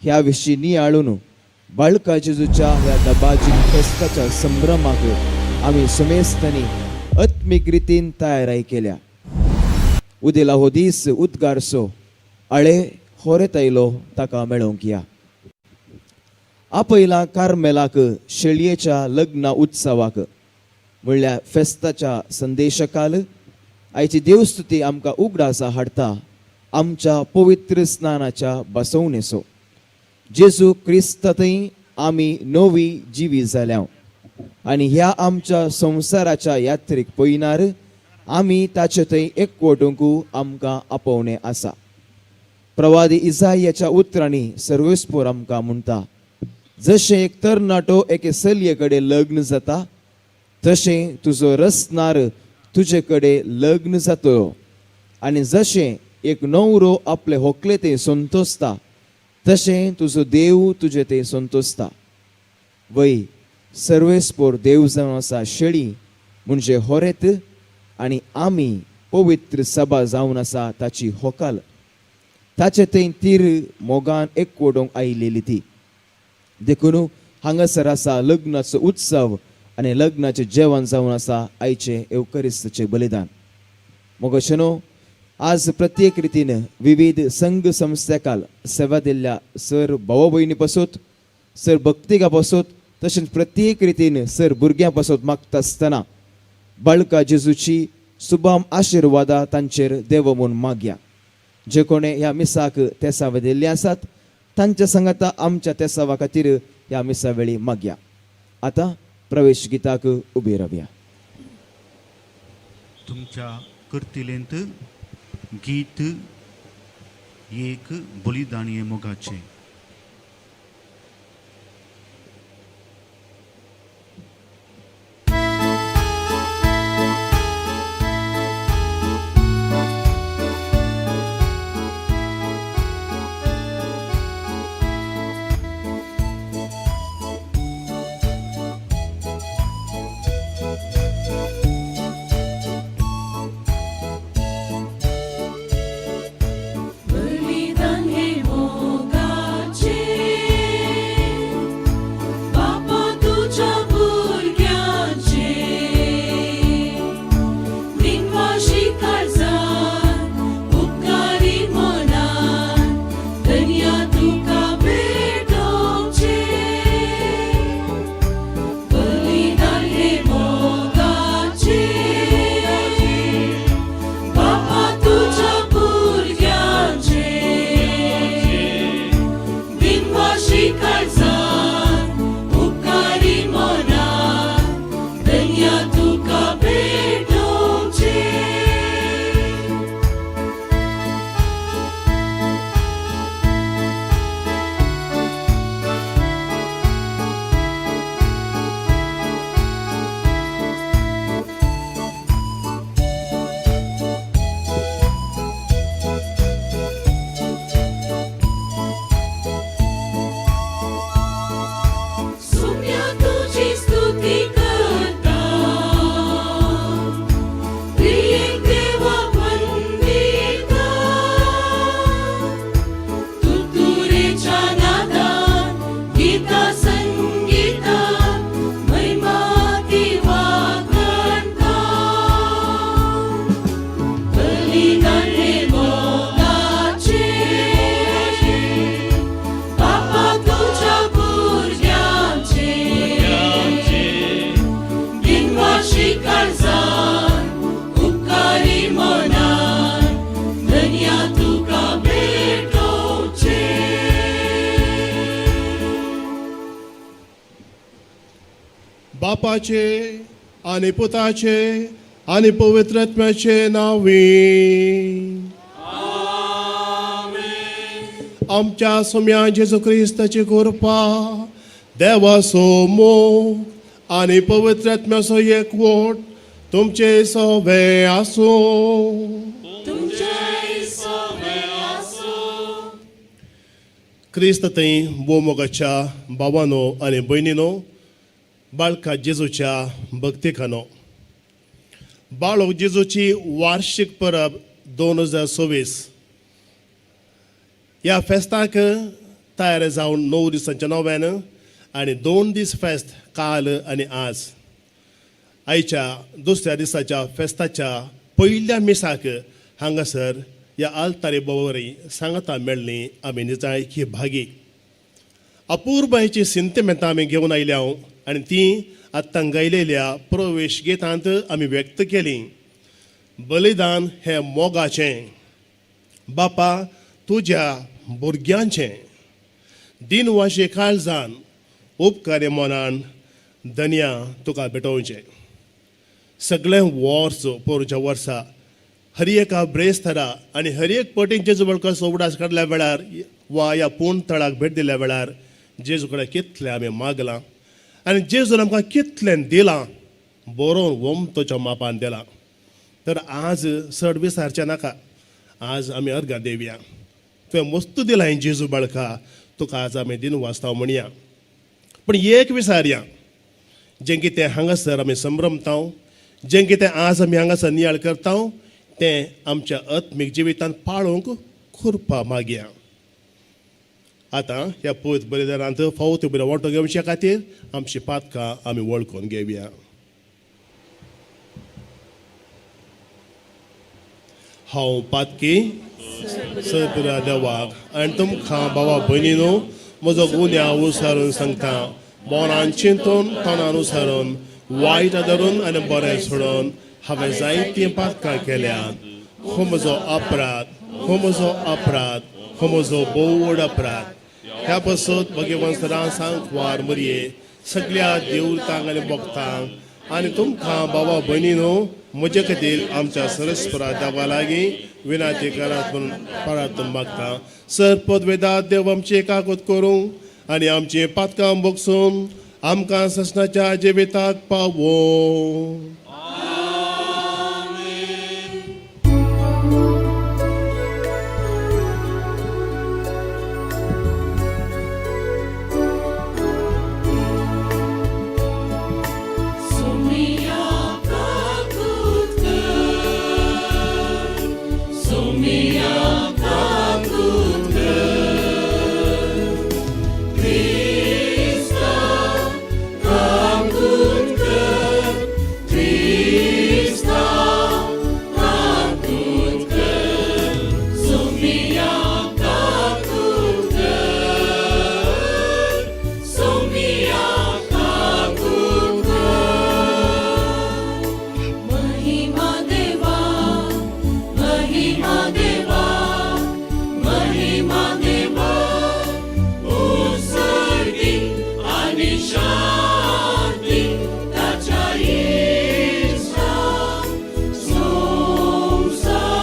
ह्या विशीं नियाळून बाळका जेजूच्या ह्या दबाजीक फेस्ताच्या संभ्रमाक आमी समेस्तांनी आत्मीक रितीन तयाराय केल्या. उदेला हो दीस उद्गारसो आळे होरेत आयलो ताका मेळोवंक या. आपयला कार्मेलाक शेळयेच्या लग्न उत्सवाक म्हणल्यार फेस्ताच्या संदेशकाल आयची देवस्तुती आमकां उगडासा हाडटा आमच्या पवित्र स्नानाच्या बसवणेचो. जेजू क्रिस्तांतय आमी नवी जिवी जाल्या आनी ह्या आमच्या संवसाराच्या यात्रेक पयनार आमी ताचे थंय एकवटूंक आमकां आपोवणें आसा. प्रवादी इजायाच्या उतरांनी सर्वेस्पोर आमकां म्हणटा, जशें एक तरणाटो एके चलये कडेन लग्न जाता तशें तुजो रसनार तुजे कडेन लग्न जातलो आनी जशें एक न्हवरो आपले होकले थंय संतोसता तशें तुजो देव तुजे थंय संतोसता. वय, सर्वेस्पोर देव जावन आसा शेळी म्हणजे होरेत आनी आमी पवित्र सभा जावन आसा ताची होकाल. ताचे थंय तीर मोगान एकवटूंक आयलेली ती. देखून हांगासर आसा लग्नाचो उत्सव आनी लग्नाचें जेवण जावन आसा आयचें येवकरिस्ताचें बलिदान. मोगशनो, आज प्रत्येक रितीन विविध संघ संस्थेकाल सेवा दिल्ल्या सर भावा भयणी पासत, सर भक्तिका पासत, तशेंच प्रत्येक रितीन सर भुरग्यां पासत मागता आसतना बाळका जेजूची सुबाम आशिर्वादा तांचेर देव म्हूण मागया. जे कोणे ह्या मिसाक तेसावे दिल्ले आसात तांच्या सांगाता आमच्या तेसावा खातीर ह्या मिसा वेळी मागया. आतां प्रवेश गिताक उबी रावया. तुमच्या करतिलेंत गीत एक बलिदानीय मोगाचें. बलिदान हे मोगाचे, बापा तुझ्या भुरग्याचे, दिनवाशी काळजान, उपकारी मनान, धन्या तुका भेटोवचे. बलिदान हे मोगाचे, बापा तुझ्या भुरग्याचे, दिनवाशी काळजान, उपकारी मनान, धन्या तुका भेटोवचे. सुम्या तुझी स्तुती करता, त्रिएक देवा वंदिता, तुतुरेच्या नादान, गीता संगीतान, महिमा ती वाखणता. बलिदान हे मोगाचे, बापा तुझ्या भुरग्याचे, दिनवाशी काळजान, उपकारी मनान, धन्या तुका भेटोवचे. बापाचे आनी पुताचे आनी पवित्र आत्म्याचे नांवी. आमच्या सोम्या जेजू क्रिस्ताची कृपा, देवाचो मोग आनी पवित्र आत्म्याचो एकवट तुमचे सवे आसूं. तुमचे सवे आसूं. क्रिस्त थंय भोवमोगाच्या भावानो आनी भयणीनो, बाळका जेजूच्या भक्तिकानो, बाळक जेजूची वार्षिक परब 2026 ह्या फेस्ताक तयार जावन 9 दिसांच्या नव्यान आनी 2 दीस फेस्त काल आनी आज. आयच्या दुसऱ्या दिसाच्या फेस्ताच्या पयल्या मिसाक हांगासर ह्या आल्तारी बोवरी सांगता मेळ्ळी आमी निजायकी भागी. अपूर्बायची सिंतिमेंतां आमी घेवन आयल्या आनी ती आत्तां गायलेल्या प्रवेश गितांत आमी व्यक्त केली. बलिदान हें मोगाचें, बापा तुज्या भुरग्यांचें, दिनवाशे काळजान उपकारे मनान धनया तुका भेटोवचें. सगळें वर्स पोरूच्या वर्सा हर एका ब्रेस्तारा आनी हर एक पटीन जेजू बळकसो उगडास काडल्या वेळार वा ह्या पूर्ण तळाक भेट दिल्या वेळार जेजू कडेन कितलें आमी मागलां आनी जेजून आमकां कितलें दिलां, बरोवन वमतोच्या मापान दिलां. तर आज चड विसारचें नाका, आज आमी अर्गां देवया. तुवें मस्त दिलां जेजू बाळका, तुका आज आमी दिन वाचता म्हणया. पूण एक विसारया, जें कितें हांगासर आमी संभ्रमता, जें कितें आज आमी हांगासर नियाळ करता तें आमच्या आत्मीक जिवितांत पाळोवंक खुरपा मागया. आतां ह्या पवित्र बलिदानांत फावो त्यो बरें वांटो घेवचे खातीर आमची पातकां आमी वळखून घेवया. हांव पातकी सरपुरा देवाक आनी तुमकां बाबा भयणीनो म्हजो गुन्यांव उसारून सांगता. मनान चिंतून तणान उसारून वायट धरून आनी बरें सोडून हांवें जायतीं पातकां केल्यात. हो म्हजो अपराध, हो म्हजो अपराध, हो म्हजो भोव व्हड अपराध. ह्या पासत भगवान सदां सांकवार मरये सगळ्या देवतांक आनी भक्तांक आनी तुमकां बाबा भयणीनो म्हजे खातीर आमच्या सरस्परा देवा लागीं विनाती करात म्हणून परातून मागता. सर पदवेदा देव आमची कागद करूंक आनी आमची पातकां बगसून आमकां ससनाच्या जिविताक पावो. Sumia kakut kar, Sumia kakut kar, Krista kakut kar, Krista kakut kar, Sumia kakut kar, Sumia kakut kar. महिमा देवा, महिमा देवा, महिमा देवा, उसर्गी आणि शांती ताच्या इश्टा संसारी.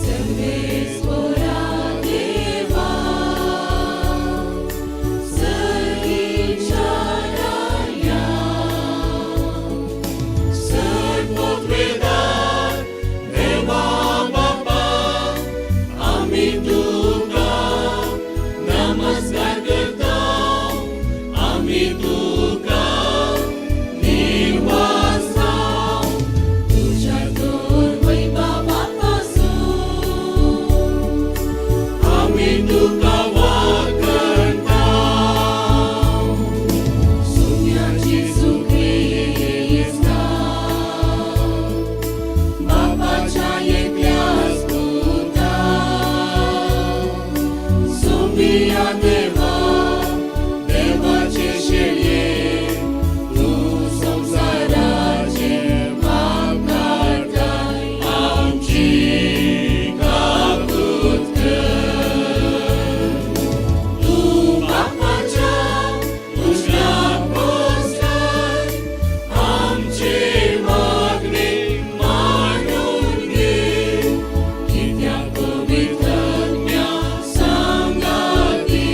सर्वेस्परा देवा, सर्गीच्या राया, सर्वोत्वेदार देवा बापा, आमी तुका नमस्कार करता, आमी तुका निवासा. तुझ्या तर वैभवापासून आमी तुका वाकणता. सुम्याची सुक्रिस्ता, बापाच्या एकल्याच पुता, सुमिया देवा, देवाचे शेळये, तूं संवसाराचे पाप काडटाय, आमची काकूत कर. तूं बापाच्या उजव्याक बसलाय, आमचे मागणे मांडून घे, कित्याक पवित्र आत्म्या सांगाती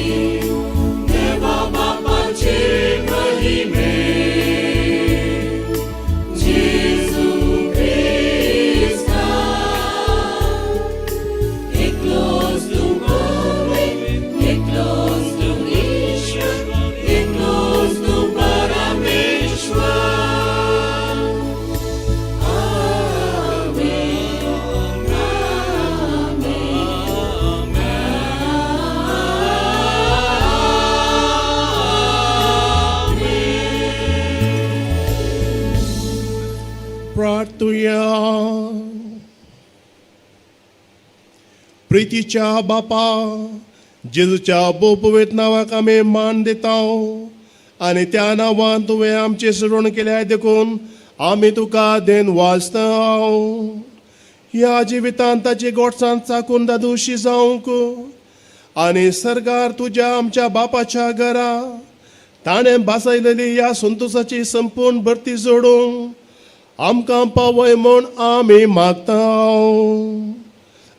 प्रितीच्या बापा, जेजूच्या भोव नांवाक आमी मान दिता आनी त्या नांवान तुवें आमची सुडवण केल्या देखून आमी तुका देन वाचता. ह्या जिवितांत ताची गोडसाण चाकून दादोशी जावंक आनी सरकार तुज्या आमच्या बापाच्या घरा ताणें भासयलेली ह्या संतोसाची संपूर्ण भरती जोडूंक आमकां पावय म्हूण आमी मागता.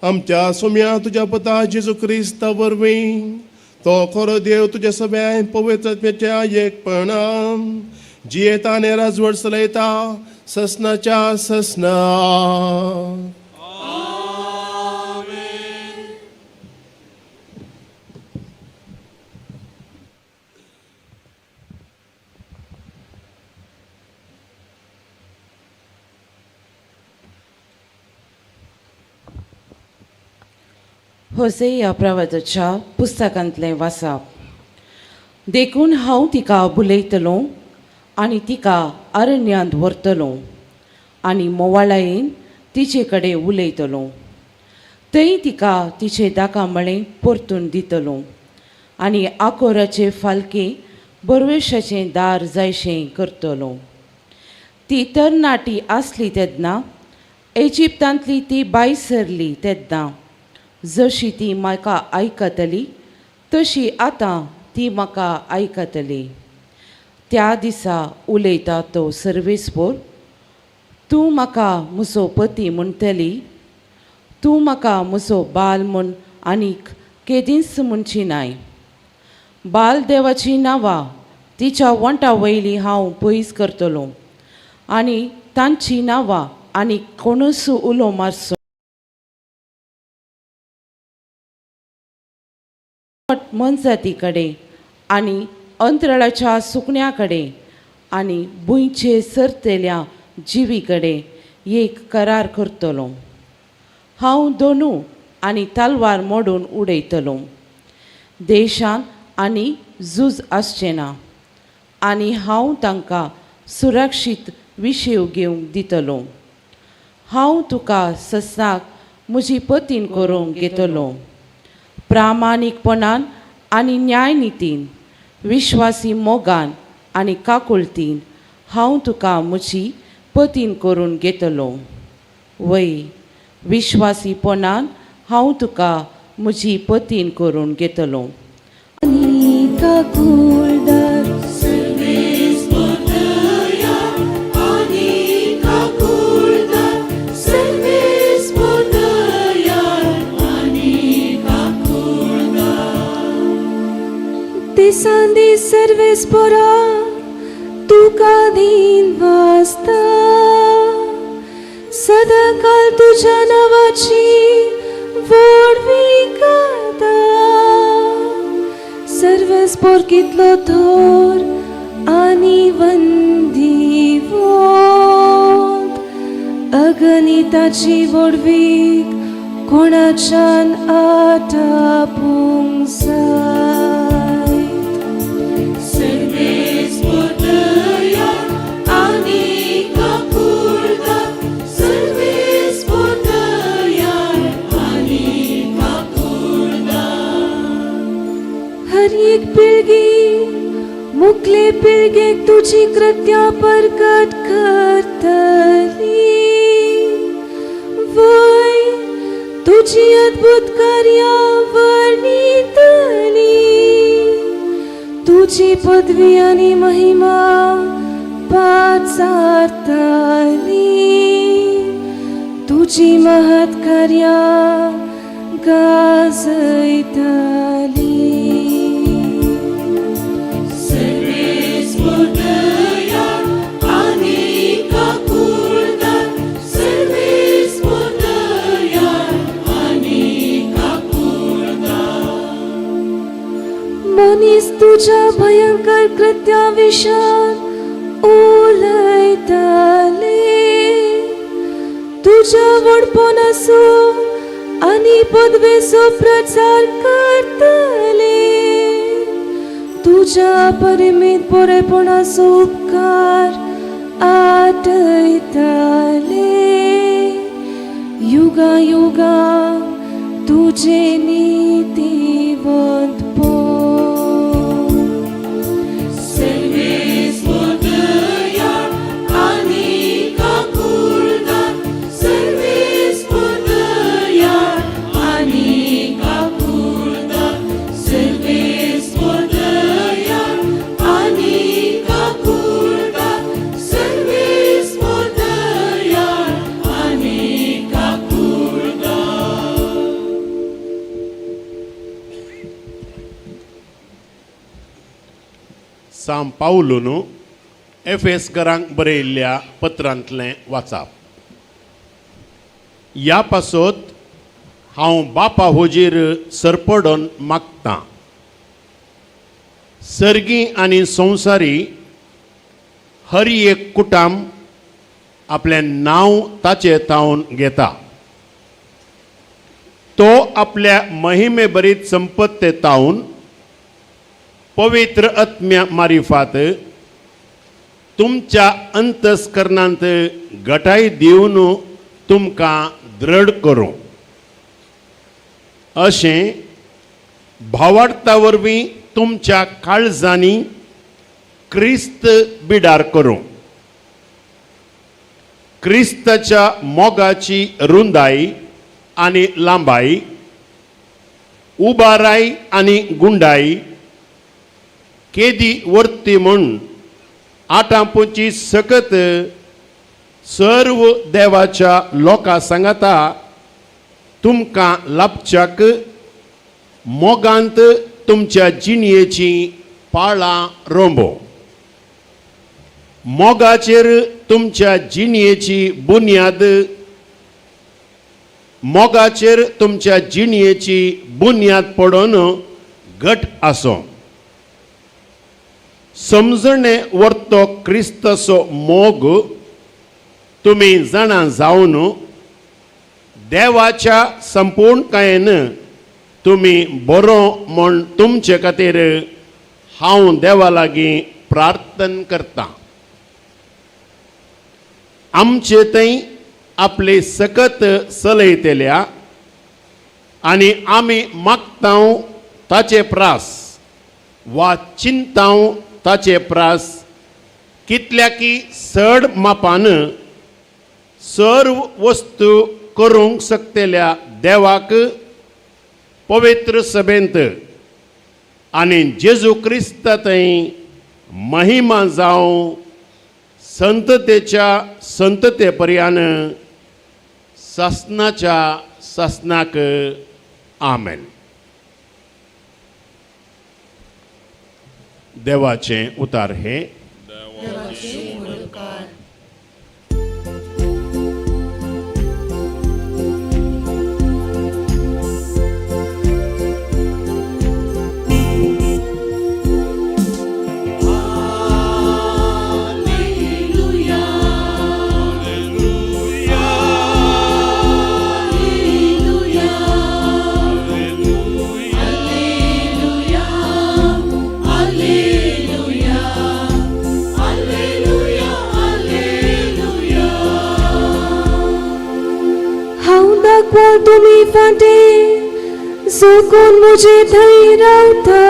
आमच्या सोम्या तुज्या पुता जेजू क्रिस्ता वरवीं, तो खरो देव, तुज्या सगळ्या पवित्रत्म्याच्या एकपणान जियेता आनी राजवट चलयता ससनाच्या ससना. होसेया प्रवादाच्या पुस्तकांतलें वाचप. देखून हांव तिका बुलयतलो आनी तिका अरण्यांत व्हरतलो आनी मोवाळायेन तिचे कडेन उलयतलो. थंय तिका तिचे दाकामळे परतून दितलो आनी आकोराचे फालके बरवेशाचें दार जायशें करतलो. ती तरणाटी आसली तेन्ना, एजिप्तांतली ती बाय सरली तेन्ना जशी ती म्हाका आयकतली तशी आतां ती म्हाका आयकतली. त्या दिसा उलयता तो सर्वेस्पोर, तूं म्हाका म्हजो पती म्हणटली, तूं म्हाका म्हजो बाल म्हूण आनीक केदींच म्हणची नाय. बाल देवाचीं नांवां तिच्या वंटा वयलीं हांव पयस करतलो आनी तांचीं नांवां आनी कोणूच उलो मारचो मनजाती कडेन आनी अंतराळाच्या सुकण्या कडेन आनी भुंयचे सरतेल्या जिवी कडेन एक करार करतलो. हांव दोनू आनी तलवार मोडून उडयतलो. देशांत आनी झूज आसचें ना आनी हांव तांकां सुरक्षीत विशेव घेवंक दितलो. हांव तुका ससाक म्हजी पतीन करूंक घेतलो. प्रामाणीकपणान आनी न्यायनितीन, विश्वासी मोगान आनी काकुळतीन हांव तुका म्हजी पतीन करून घेतलो. वय, विश्वासीपणान हांव तुका म्हजी पतीन करून घेतलो. दिसान दीस सर्वेस्पोरा तुका दीन वाचता, सदांकाल तुज्या नांवाची व्हडवीक गाता. सर्वेस्पोर कितलो थोर आनी वंदीवंत, अगणिताची व्हडवीक कोणाच्यान आटापूंक जायत. हर एक पिळगी मुखले पिळगेक तुजी कृत्या प्रकट करतली. वय, तुजी अद्भुत कार्यां वर्णितली. तुजी पदवी आनी महिमा पाचारतली. तुजी महत् कार्यां गाजयतली. मनीस तुज्या भयंकर कृत्या विशान उलयताले. तुज्या व्हडपणाचो आनी पदवेचो प्रचार करतले. तुज्या परिमीत बरेपणाचो उपकार आटयताले. युगा युगा तुजें नितीवंतपण. सर्वेस्पर आनी काकुळदार, सर्वेस्पर आनी काकुळदार, सर्वेस्पर आनी काकुळदार, सर्वेस्पर आनी काकुळदार. सां पावलून एफेसकरांक बरयल्ल्या पत्रांतलें वाचप. ह्या पासत हांव बापा हुजीर सरपडून मागतां, सर्गी आनी संवसारी हर एक कुटाम आपलें नांव ताचे तावन घेता. तो आपल्या महिमे भरीत संपत्ते तावन पवित्र आत्म्या मारिफात तुमच्या अंतस्करणांत गटाय दिवन तुमकां दृढ करूं, अशें भावार्था वरवीं तुमच्या काळजांनी क्रिस्त बिडार करूं. क्रिस्ताच्या मोगाची रुंदाय आनी लांबाय, उबाराय आनी गुंडाय केदी वर्ती म्हूण आटापुची सकत सर्व देवाच्या लोकां सांगाता तुमकां लाभच्याक मोगांत तुमच्या जिणयेची पाळां रोंबो. मोगाचेर तुमच्या जिणयेची बुन्याद, मोगाचेर तुमच्या जिणयेची बुन्याद पडून घट आसो. समजणे वर्तो क्रिस्ताचो मोग तुमी जाणा जावन देवाच्या संपूर्णकायेन तुमी बरो म्हूण तुमचे खातीर हांव देवा लागीं प्रार्थना करतां. आमचे थंय आपले सकत चलयतल्या आनी आमी मागता ताचे प्रास वा चिंताव ताचे प्रास कितल्या की चड मापान सर्व वस्तू करूंक शकतल्या देवाक पवित्र सभेंत आनी जेजू क्रिस्ता थंय महिमा जावं संततेच्या संतते पर्यान सासनाच्या सासनाक. आमेन. देवाचें उतार हें. Alleluia, Alleluia, Alleluia, Alleluia, Alleluia, Alleluia. हांव दाखवा तुमी फाटीं जो कोण म्हजे थंय रावता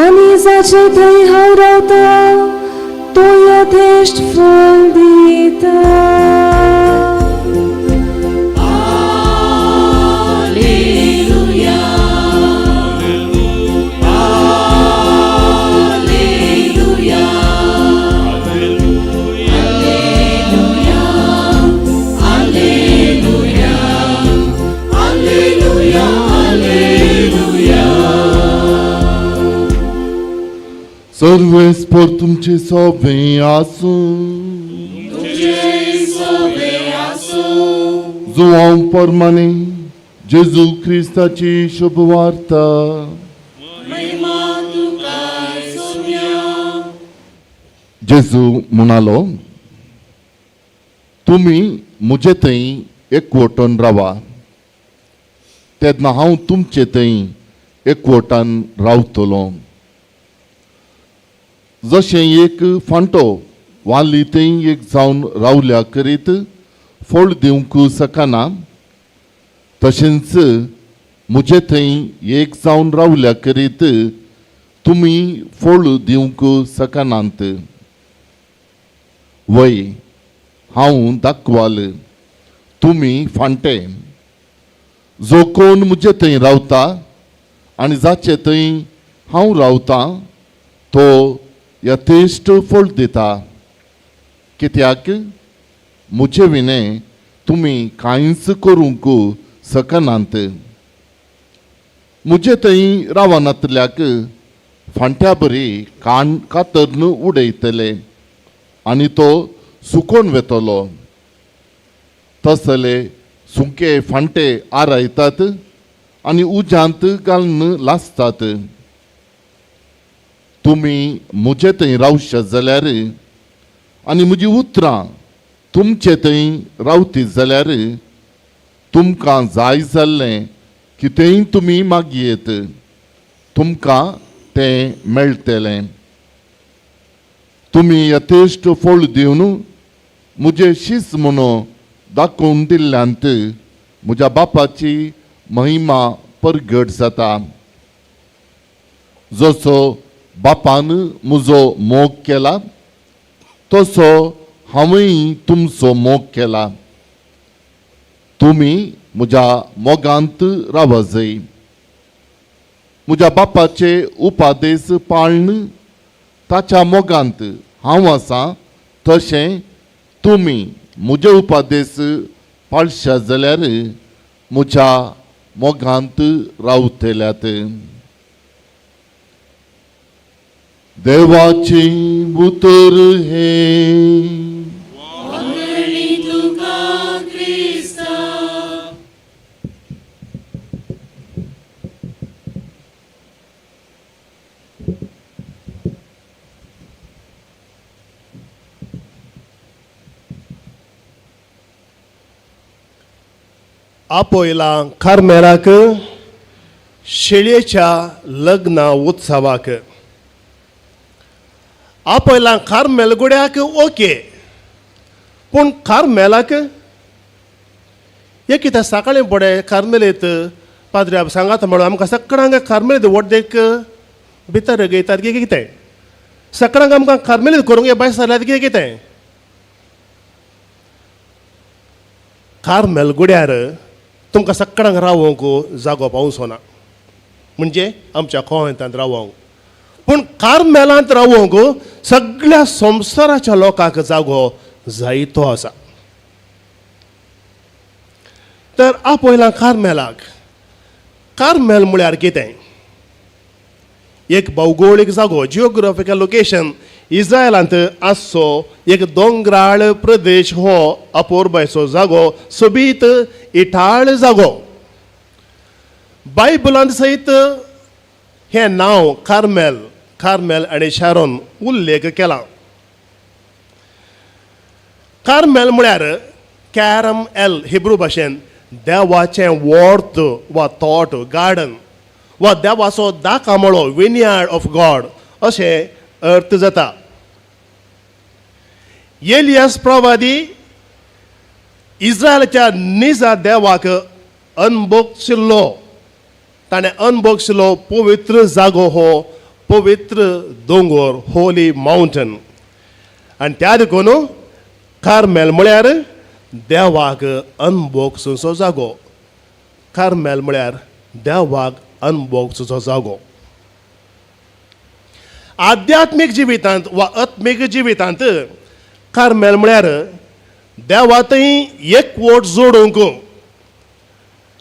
आनी जाचे थंय हांव रावता तो यथेश्ट फळ दिता. Alleluia, Alleluia, Alleluia, Alleluia, Alleluia. सर्वेस्पर तुमचे सोबे आसूं. जुवांव परमाने जेजू क्रिस्ताची शुभवार्ता. जेजू म्हणालो, तुमी म्हजे थंय एकवटून रावा, तेन्ना हांव तुमचे थंय एकवटान रावतलो. जशें एक फांटो वाली थंय एक जावन रावल्या करीत फळ दिवंक शकना, तशेंच म्हजे थंय एक जावन रावल्या करीत तुमी फळ दिवंक शकनात. वय हांव दाखवाल, तुमी फांटे. जो कोण म्हजे थंय रावता आनी जाचे थंय हांव रावतां तो यथेश्ट फळ दिता, कित्याक म्हजे विणें तुमी कांयच करूंक शकनात. म्हजे थंय रावनातल्याक फांट्या बरी कान कातरून उडयतले आनी तो सुकोन वेतलो. तसले सुके फांटे आरायतात आनी उज्यांत घालून लासतात. तुमी म्हजे थंय रावशात जाल्यार आनी म्हजी उतरां तुमचे थंय रावतीत जाल्यार तुमकां जाय जाल्लें कितेंय तुमी मागयेत, तुमकां तें मेळटलें. तुमी यथेश्ट फळ दिवन म्हजें शीस म्हणून दाखोवन दिल्ल्यांत म्हज्या बापाची महिमा परगट जाता. जसो बापान म्हजो मोग केला तसो हांवूय तुमचो मोग केला. तुमी म्हज्या मोगांत रावजय. म्हज्या बापाचे उपादेश पाळन ताच्या मोगांत हांव आसा तशें तुमी म्हजे उपादेश पाळशात जाल्यार म्हज्या मोगांत रावतल्यात. देवाचें उतर हें. आपयलां कार्मेलाक शेळयेच्या लग्न उत्सवाक. आपयलां कार्मेल गुड्याक ओके, पूण कार्मेलाक एक कितें सकाळीं फुडें कार्मेलीत पाद्र्याब सांगात म्हणून आमकां सगळ्यांक कार्मेलीत वड्डेक भितर घेयतात की कितें सगळ्यांक आमकां कार्मेलीत करूंक भायर सरल्यात की कितें. कार्मेल गुड्यार तुमकां सगळ्यांक रावोंक जागो पावचो ना, म्हणजे आमच्या गोंयांत रावोंक, पूण कार्मेलांत रावोंक सगळ्या संवसाराच्या लोकांक जागो जायतो आसा. तर आपयलां कार्मेलाक. कार्मेल म्हळ्यार कितें? एक भौगोळीक जागो, जियोग्राफिकल लोकेशन. इस्रायलांत आसचो एक दोंगराळ प्रदेश हो अपोरबायचो जागो, सोबीत इटाळ जागो. बायबलांत सयत हें नांव कार्मेल, कार्मेल आनी शारोन उल्लेख केला. कार्मेल म्हळ्यार कॅरम एल हिब्रू भाशेन देवाचें वर्त वा तोट, गार्डन वा देवाचो दाकामळो, विनयार्ड ऑफ गॉड अशें अर्थ जाता. एलियास प्रवादी इस्रायलाच्या निजा देवाक अनभोगशिल्लो. ताणें अनभोगशिल्लो पवित्र जागो हो पवित्र दोंगोर, होली मावंटन. आनी त्या देखून कार्मेल म्हळ्यार देवाक अनभोगसो जागो. कार्मेल म्हळ्यार देवाक अनभोगसो जागो. आध्यात्मीक जिवितांत वा आत्मीक जिवितांत कार्मेल म्हळ्यार देवा थंय एकवट जोडूंक,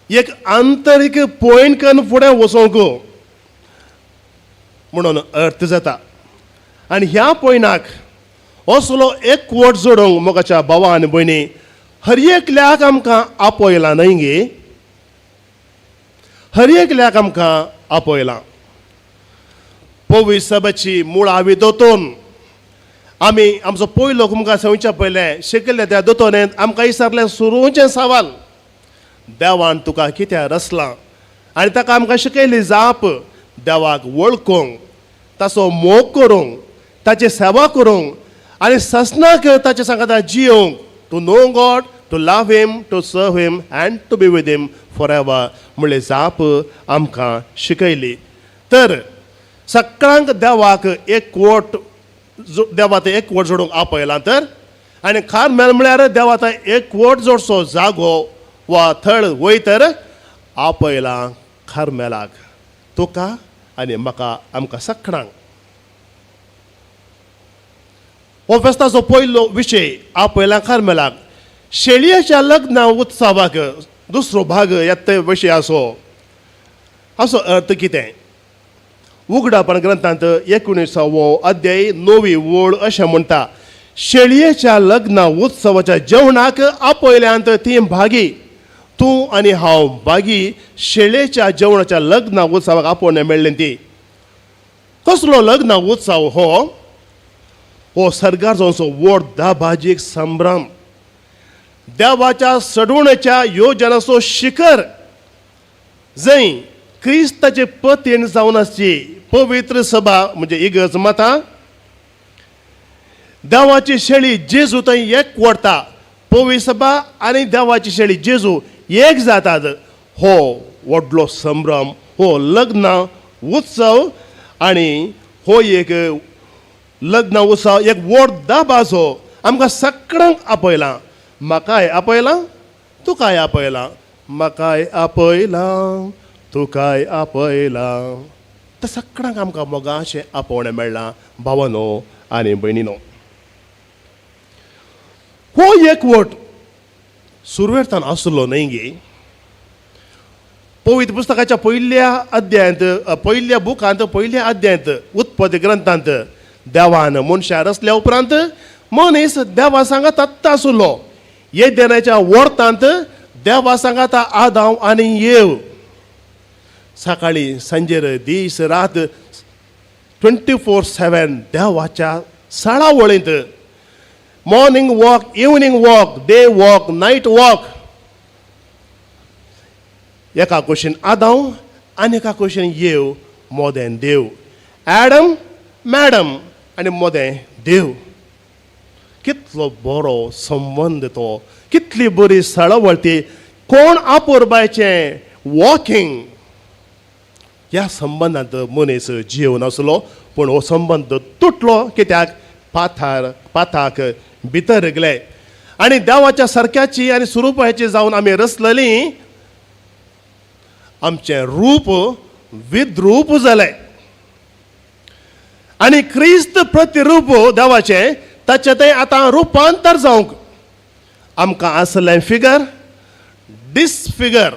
एक आंतरीक पॉयंट करून फुडें वचोंक म्हणून अर्थ जाता. आनी ह्या पॉयंटाक असलो एकवट जोडूंक मोगाच्या भावा आनी भयणी हर एकल्याक आमकां आपयलां न्हय गे, हर एकल्याक आमकां आपयलां. पवित्र सभेची मुळावी दोतोन आमी आमचो पयलो तुमकां सांगच्या पयलें शिकयल्ल्या त्या दोतोनेंत आमकां विचारलें सुरूचें सवाल, देवान तुका कित्याक रचलां? आनी ताका आमकां शिकयली जाप, देवाक वळखूंक, ताचो मोग करूंक, ताची सेवा करूंक आनी ससनाक ताचे सांगता जियोंक. To know God, to To love him, to serve him and to be with him for ever म्हणले जाप आमकां शिकयली. तर सगळ्यांक देवाक एकवट, देवा ते एकवट जोडूंक आपयलां. तर आनी कार्मेल म्हळ्यार देवा थंय एकवट जोडचो जागो वा थळ वय. तर आपयलां कार्मेलाक तुका आनी म्हाका, आमकां सगळ्यांक. हो फेस्ताचो पयलो विशय, आपयलां कार्मेलाक शेळयेच्या लग्न उत्सवाक. दुसरो भाग येता विशय आसो. असो अर्थ कितें? उगडापण ग्रंथांत 19वो अध्याय 9वी ओळ अशें म्हणटा, शेळयेच्या लग्न उत्सवाच्या जेवणाक आपयल्यांत ती भागी. तूं आनी हांव भागी. शेळयेच्या जेवणाच्या लग्न उत्सवाक आपोवणें मेळ्ळें ती. कसलो लग्न उत्सव हो? हो सर्गार जावचो व्हड दाबाजीक संभ्रम, देवाच्या सडवणेच्या योजनाचो शिखर, जंय क्रिस्ताचे पतीण जावन आसची पवित्र सभा म्हणजे इगर्ज माता, देवाची शेळी जेजू थंय एक वडता. पवित्र सभा आनी देवाची शेळी जेजू एक जातात. हो व्हडलो संभ्रम, हो लग्न उत्सव. आनी हो एक लग्न उत्सव, एक व्हड दाबाजो. आमकां सगळ्यांक आपयलां. म्हाकाय आपयलां, तुकाय आपयलां. म्हाकाय आपयलां, तुकाय आपयलां. तर सगळ्यांक आमकां मोगाचें आपोवणें मेळ्ळां, भावानो आनी भयणीनो. हो एकवट सुरवेरतान आसलो न्हय गे. पवित्र पुस्तकाच्या पयल्या अध्यायांत, पयल्या बुकांत, पयल्या अध्यायांत, उत्पत्ती ग्रंथांत देवान मनशां रचल्या उपरांत मनीस देवा सांगात आत्तां आसलो. येदेनाच्या वर्तांत देवा सांगाता आदांव आनी येव. सकाळी सांजेर, दीस रात, 24/7 देवाच्या साळावळींत. Morning walk, evening walk, day walk, night walk. एका कुशीन आदांव आनी एका कुशीन येव, मोदें देव. ॲडम मॅडम आनी मोदें देव. कितलो बरो संबंद तो, कितली बरी सळवळ ती. कोण आपुरबायचें वॉकिंग. ह्या संबंदांत मनीस जिवन आसलो, पूण हो संबंद तुटलो. कित्याक? पाथार पाथाक भितर गेले आनी देवाच्या सारक्याची आनी स्वरुपाची जावन आमी रचलेली. आमचें रूप विद्रूप जालें आनी क्रिस्त प्रतिरूप देवाचें, ताचें तें आतां रुपांतर जावंक आमकां आसलें फिगर डिसफिगर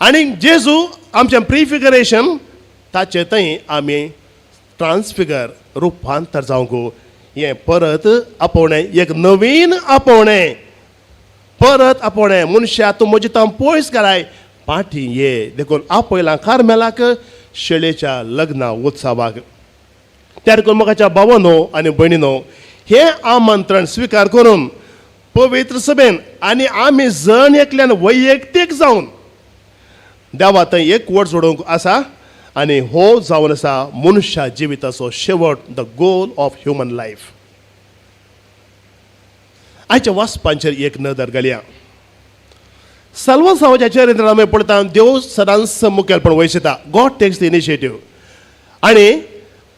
आनी जेजू आमचें प्रिफिगरेशन, ताचें थंय आमी ट्रान्सफिगर, रुपांतर जावंक. हें परत आपोवणें, एक नवीन आपोवणें, परत आपोवणें. मनशा, तूं म्हजे तां पयस कराय, पाठी ये. देखून आपयलां कार्मेलाक शेळेच्या लग्ना उत्सवाक. त्या देखून मोगाच्या भावानो आनी भयणीनो, हें आमंत्रण स्विकार करून पवित्र सभेन आनी आमी जण एकल्यान वैयक्तीक जावन देवा थंय एकवट जोडूंक आसा. आनी हो जावन आसा मनशा जिविताचो शेवट, the goal of human life. आयच्या वाचपांचेर एक नदर घालया. साल्वासांवाच्या चरित्रांत आमी पळयता, देव सदांच मुखेलपण वयसता. God takes the initiative. आनी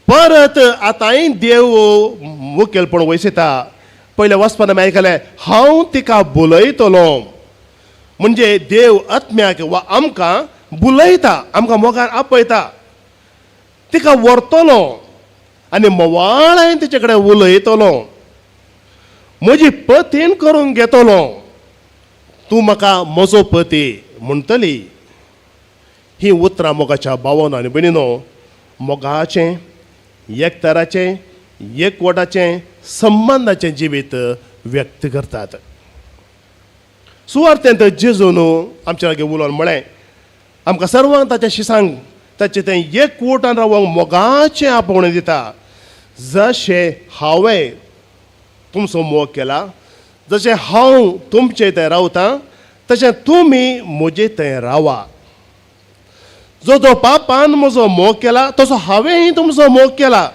परत आतांय देव मुखेलपण वयसता. पयल्या वाचपान आमी आयकलें, हांव तिका बोलयतलो. म्हणजे देव आत्म्याक वा आमकां बुलयता, आमकां मोगान आपयता. तिका व्हरतलो आनी मोवाळाय तिचे कडेन उलयतलो, म्हजी पतीन करून घेतलो, तूं म्हाका म्हजो पती म्हणटली. ही उतरां, मोगाच्या भावानो आनी भयणीनो, मोगाचें, एकताराचें, एकवटाचें, संबंदाचें जिवीत व्यक्त करतात. सुवार्थेंत जेजून आमच्या लागीं उलोवन म्हळें, आमकां सर्वांक ताच्या शिसांक ताचें तें एकवटान रावंक मोगाचें आपोवणें दिता. जशें हांवें तुमचो मोग केला, जशें हांव तुमचे थंय रावतां, तशें तुमी म्हजे थंय रावा. जो जो पापान म्हजो मोग केला, तसो हांवेंय तुमचो मोग केला.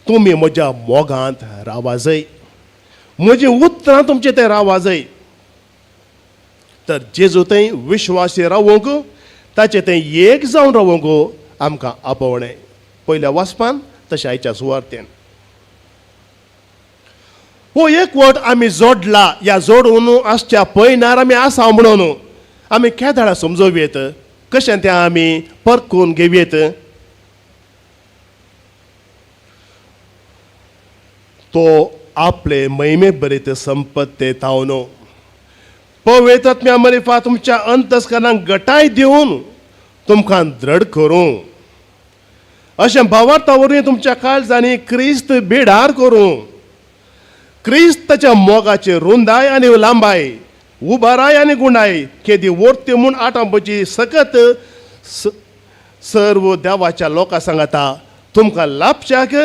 तुमी म्हज्या मोगांत रावा जय. म्हजी उतरां तुमचे थंय रावा जाय. तर जेजू थंय विश्वासी रावूंक, ताचे थंय एक जावन रावूंक आमकां आपोवणें पयल्या वाचपान तशें आयच्या सुवार्तेन. हो एकवट आमी जोडला, ह्या जोडून आसच्या पयनार आमी आसा म्हणून आमी केदाळा समजोवयेत, कशें तें आमी परकून घेवयेत. तो आपले महिमे बरीत संपत्ते तावन पवित्र आत्म्या मरिफा तुमच्या अंतस्करणाक गटाय दिवन तुमकां दृढ करूं, अशें भावार्था वरवीं तुमच्या काळजांनी क्रिस्त बिडार करूं. क्रिस्ताच्या मोगाचे रुंदाय आनी लांबाय, उबाराय आनी गुणाय केदी वर्ती म्हूण आटांबची सकत सर्व देवाच्या लोकां सांगाता तुमकां लाभच्याक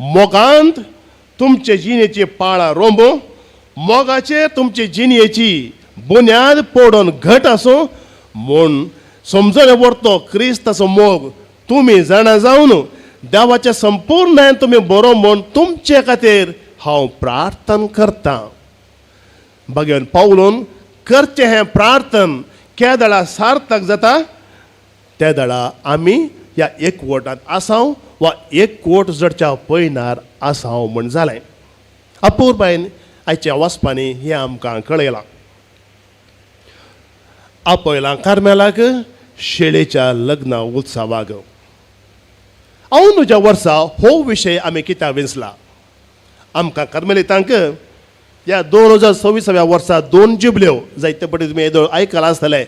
मोगांत तुमचे जिणेची पाळां रोंबो, मोगाचेर तुमचे जिणेची बुन्याद पडोवन घट आसूं म्हूण समजले व्हरतो क्रिस्ताचो मोग तुमी जाणा जावन देवाच्या संपूर्ण तुमी बरो म्हूण तुमचे खातीर हांव प्रार्थना करतां. भगवान पावलून करचें हें प्रार्थन केदळा सार्थक जाता त्या दळा आमी ह्या एकवटांत आसाव वा एकवट जडच्या पयनार आसाव म्हण जालें. अपुरबायन आयच्या वाचपांनी हें आमकां कळयलां. आपयलां कार्मेलाक शेळेच्या लग्न उत्सवाक. अंदूच्या वर्सा हो विशय आमी कित्याक विंचला? आमकां कार्मेलितांक ह्या 2026व्या वर्सा 2 जुबल्यो जायते पटी तुमी येदोळ आयकलां आसतलें.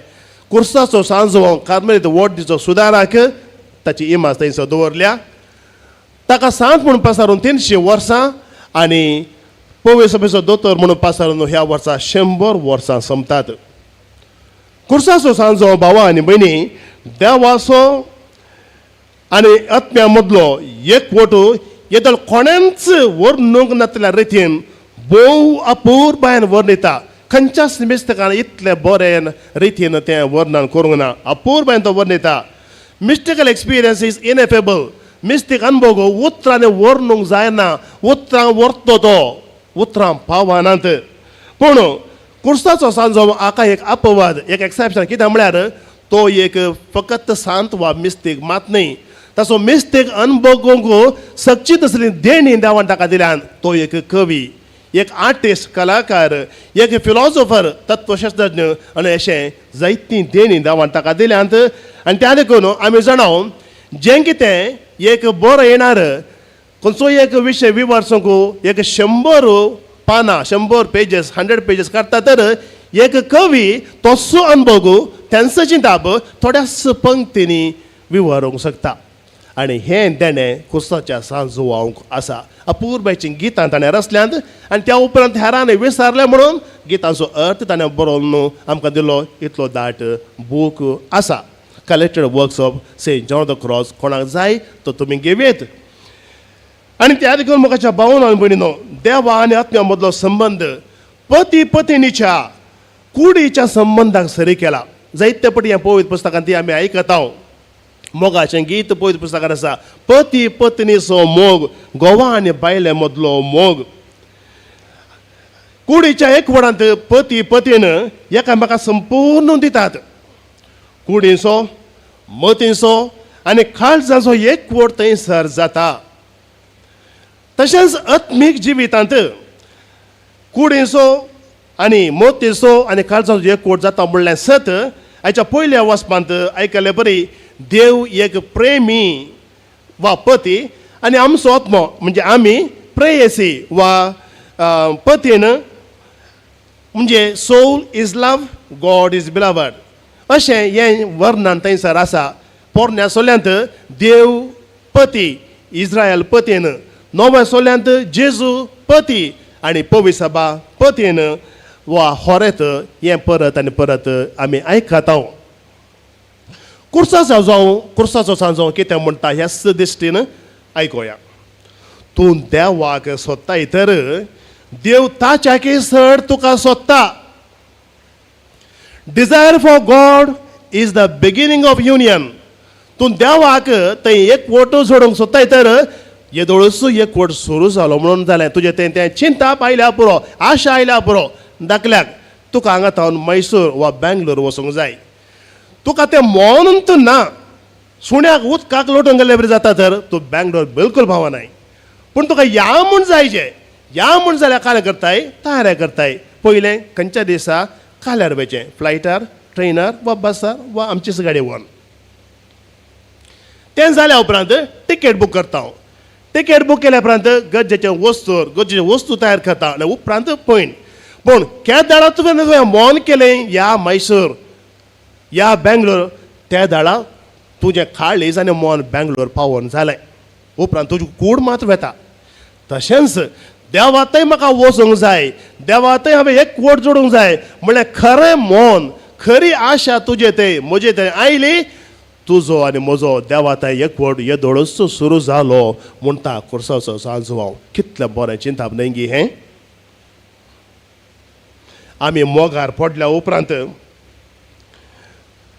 कुर्साचो सांजो कार्मेलीत वोट दिचो सुदाराक ताची इमाज थंयसर दवरल्या. ताका सांत म्हूण पासारून 300 वर्सां आनी पवे सभेचो दोतोर म्हणून पासारून ह्या वर्सा 100 वर्सां सोंपतात. कुर्साचो सांजो भावा आनी भयणी देवाचो आनी आत्म्या मदलो एकवट येदोळ कोणेंच वर्णूंक नातल्या रितीन भोव अपुरबायेन वर्णिता. खंयच्याच मिस्तकान इतलें बरें रितीन तें वर्णन करूंक ना, अपुरबायेन तो वर्णिता. Mystical experience is ineffable. Mystic अनुभव उतरांनी वर्णूंक जायना, उतरां व्हरतो तो उतरां पावनात. पूण कुर्साचो सांजो हाका एक अपवाद, एक एक्सेप्शन. कित्याक म्हळ्यार तो एक फकत सांत वा मिस्तीक मात न्हय, ताचो मिस्तीक अनुभवूंक सगची तसली देणी देवान ताका दिल्यान. तो एक कवी, एक आर्टिस्ट, कलाकार, एक फिलॉसॉफर, तत्वशास्त्रज्ञ आनी अशें जायतीं देणी देवान ताका दिल्यांत. आनी त्या देखून आमी जाणाव जें कितें एक बरो येणार खंयचो एक विशय विमर्सूंक एक 100 पानां, 100 पेजीस, 100 पेजीस काडटा, तर एक कवी तसो अनुभव तेंचो चिंताप थोड्याच पंक्तींनी विवरूंक शकता. आनी हें देणें कुर्साच्या सांजवांक आसा. अपुरबायचीं गितां ताणें रचल्यांत आनी त्या उपरांत हेरांनी विसारलें म्हणून गितांचो अर्थ ताणें बरोवन आमकां दिलो. इतलो दाट बूक आसा, Collected Works of Saint John the Cross. कोणाक जाय तो तुमी घेवयेत. आनी त्या देखून म्हाका भावन आनी भयणीनो, देवा आनी आत्म्या मदलो संबंद पती पत्नीच्या कुडीच्या संबंदाक सरी केला. जायते पटी ह्या पवित्र पुस्तकांत ती आमी आयकता. मोगाचें गीत पवित्र पुस्तकांत आसा, पती पत्नीचो मोग, घोवा आनी बायले मदलो मोग. कुडीच्या एकवटांत पती पतीन एकामेका संपूर्ण दितात. कुडीचो, मतींचो आनी काळजाचो एकवट थंयसर जाता. तशेंच आत्मीक जिवितांत कुडीचो आनी मोतीचो आनी काळजाचो एकवट जाता म्हणलें सत आयच्या पयल्या वचपांत आयकल्ले बरी. देव एक प्रेमी वा पती आनी आमचो आत्मो म्हणजे आमी प्रेयसी वा पतीन, म्हणजे soul is love, God is beloved अशें हें वर्णन थंयसर आसा. पोरण्या सोल्यांत देव पती, इस्रायल पतीन, नव्या सोल्यांत जेजू पती आनी पविसभा पतीन वा होरेत हें परत आनी परत आमी आयकता. कुर्साचो जावं कुर्साचो सांजो कितें म्हणटा ह्याच दृश्टीन आयकुया. तूं देवाक सोदताय तर देव ताच्याकी चड तुका सोदता. Desire for God is the beginning of union. तूं देवाक थंय एक वोटो जोडूंक सोदताय तर येदोळसो एकवट सुरू जालो म्हणून जालें तुजें तें तें चिंताप आयल्या पुरो, आशा आयल्या पुरो. दाखल्याक तुका हांगा थावन मैसूर वा बेंगलोर वचूंक जाय, तुका तें मोनून तूं ना, सुण्याक उदकाक लोटूंक गेल्ले बरी जाता तर तूं बेंगलोर बिलकूल पावनाय. पूण तुका या म्हूण जायचें, या म्हूण जाल्यार कालें करताय, तयारी करताय. पयलें खंयच्या दिसा काल्यार वयचें, फ्लायटार, ट्रेनार वा बसार वा आमचीच गाडी व्हरून. तें जाल्या उपरांत तिकेट बूक करता हांव. तिकेट बूक केल्या उपरांत गरजेचे वस्तू, गरजेचे वस्तू तयार करता आनी उपरांत पयण. पूण केदाळा तुवें तुवें मन केलें या मैसूर या बेंगलोर, त्या दाळा तुजें काळीज आनी मन बेंगलोर पावोन जालें, उपरांत तुजी कूड मात्र वेता. तशेंच देवातय म्हाका वचूंक जाय, देवातय हांवें एक वट जोडूंक जाय म्हणल्यार खरें मन, खरी आशा तुजे थंय म्हजे थंय आयली, तुजो आनी म्हजो देवातय एकवट येदोळच सुरू जालो म्हणटा कोर्साचो सांजवाव. कितलें बरें चिंताप न्हय गी हें. आमी मोगार पडल्या उपरांत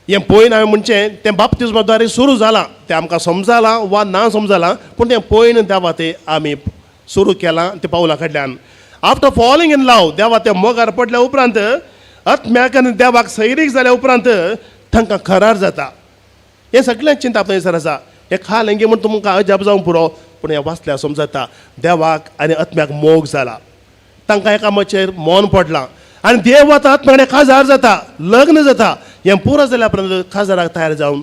हें पयन हांवें म्हणचें तें बाप्तिज्मा द्वारे सुरू जालां, तें आमकां समजालां वा ना समजालां, पूण तें पयन देवा तें आमी सुरू केलां तें पावला कडल्यान. आफ्टर फॉलिंग इन लव, देवा ते मोगार पडल्या उपरांत आत्म्याक आनी देवाक सैरीक जाल्या उपरांत तांकां करार जाता. हें सगळें चिंताप थंयसर आसा. हें खालें म्हूण तुमकां अजाप जावंक पुरो, पूण हें वाचल्यार समजता देवाक आनी आत्म्याक मोग जाला, तांकां एकामेकाचेर मन पडलां आनी देव आतां आत्म्या कडेन काजार जाता, लग्न जाता. हें पुरो जाल्या उपरांत काजाराक तयार जावन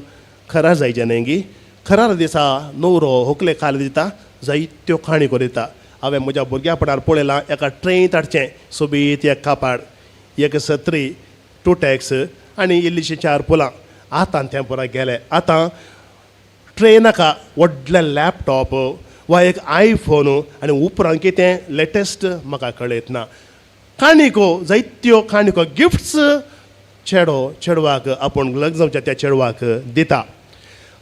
खरार जायचें न्हय गी. खरार दिसा न्हवरो होकले खाल दिता, जायत्यो काणी दिता. हांवें म्हज्या भुरग्यापणार पळयलां, एका ट्रेनींत हाडचें सोबीत एक कापाड, एक सत्री, टू टॅक्स आनी इल्लीशीं चार फुलां. आतां तें पुरो गेलें. आतां ट्रे नाका, व्हडलें लॅपटॉप वा एक आयफोन आनी उपरांत कितें लेटस्ट म्हाका कळयत ना. काणिको, जायत्यो काणिको, गिफ्ट्स चेडो चेडवाक आपूण लग्न जावच्या त्या चेडवाक दिता.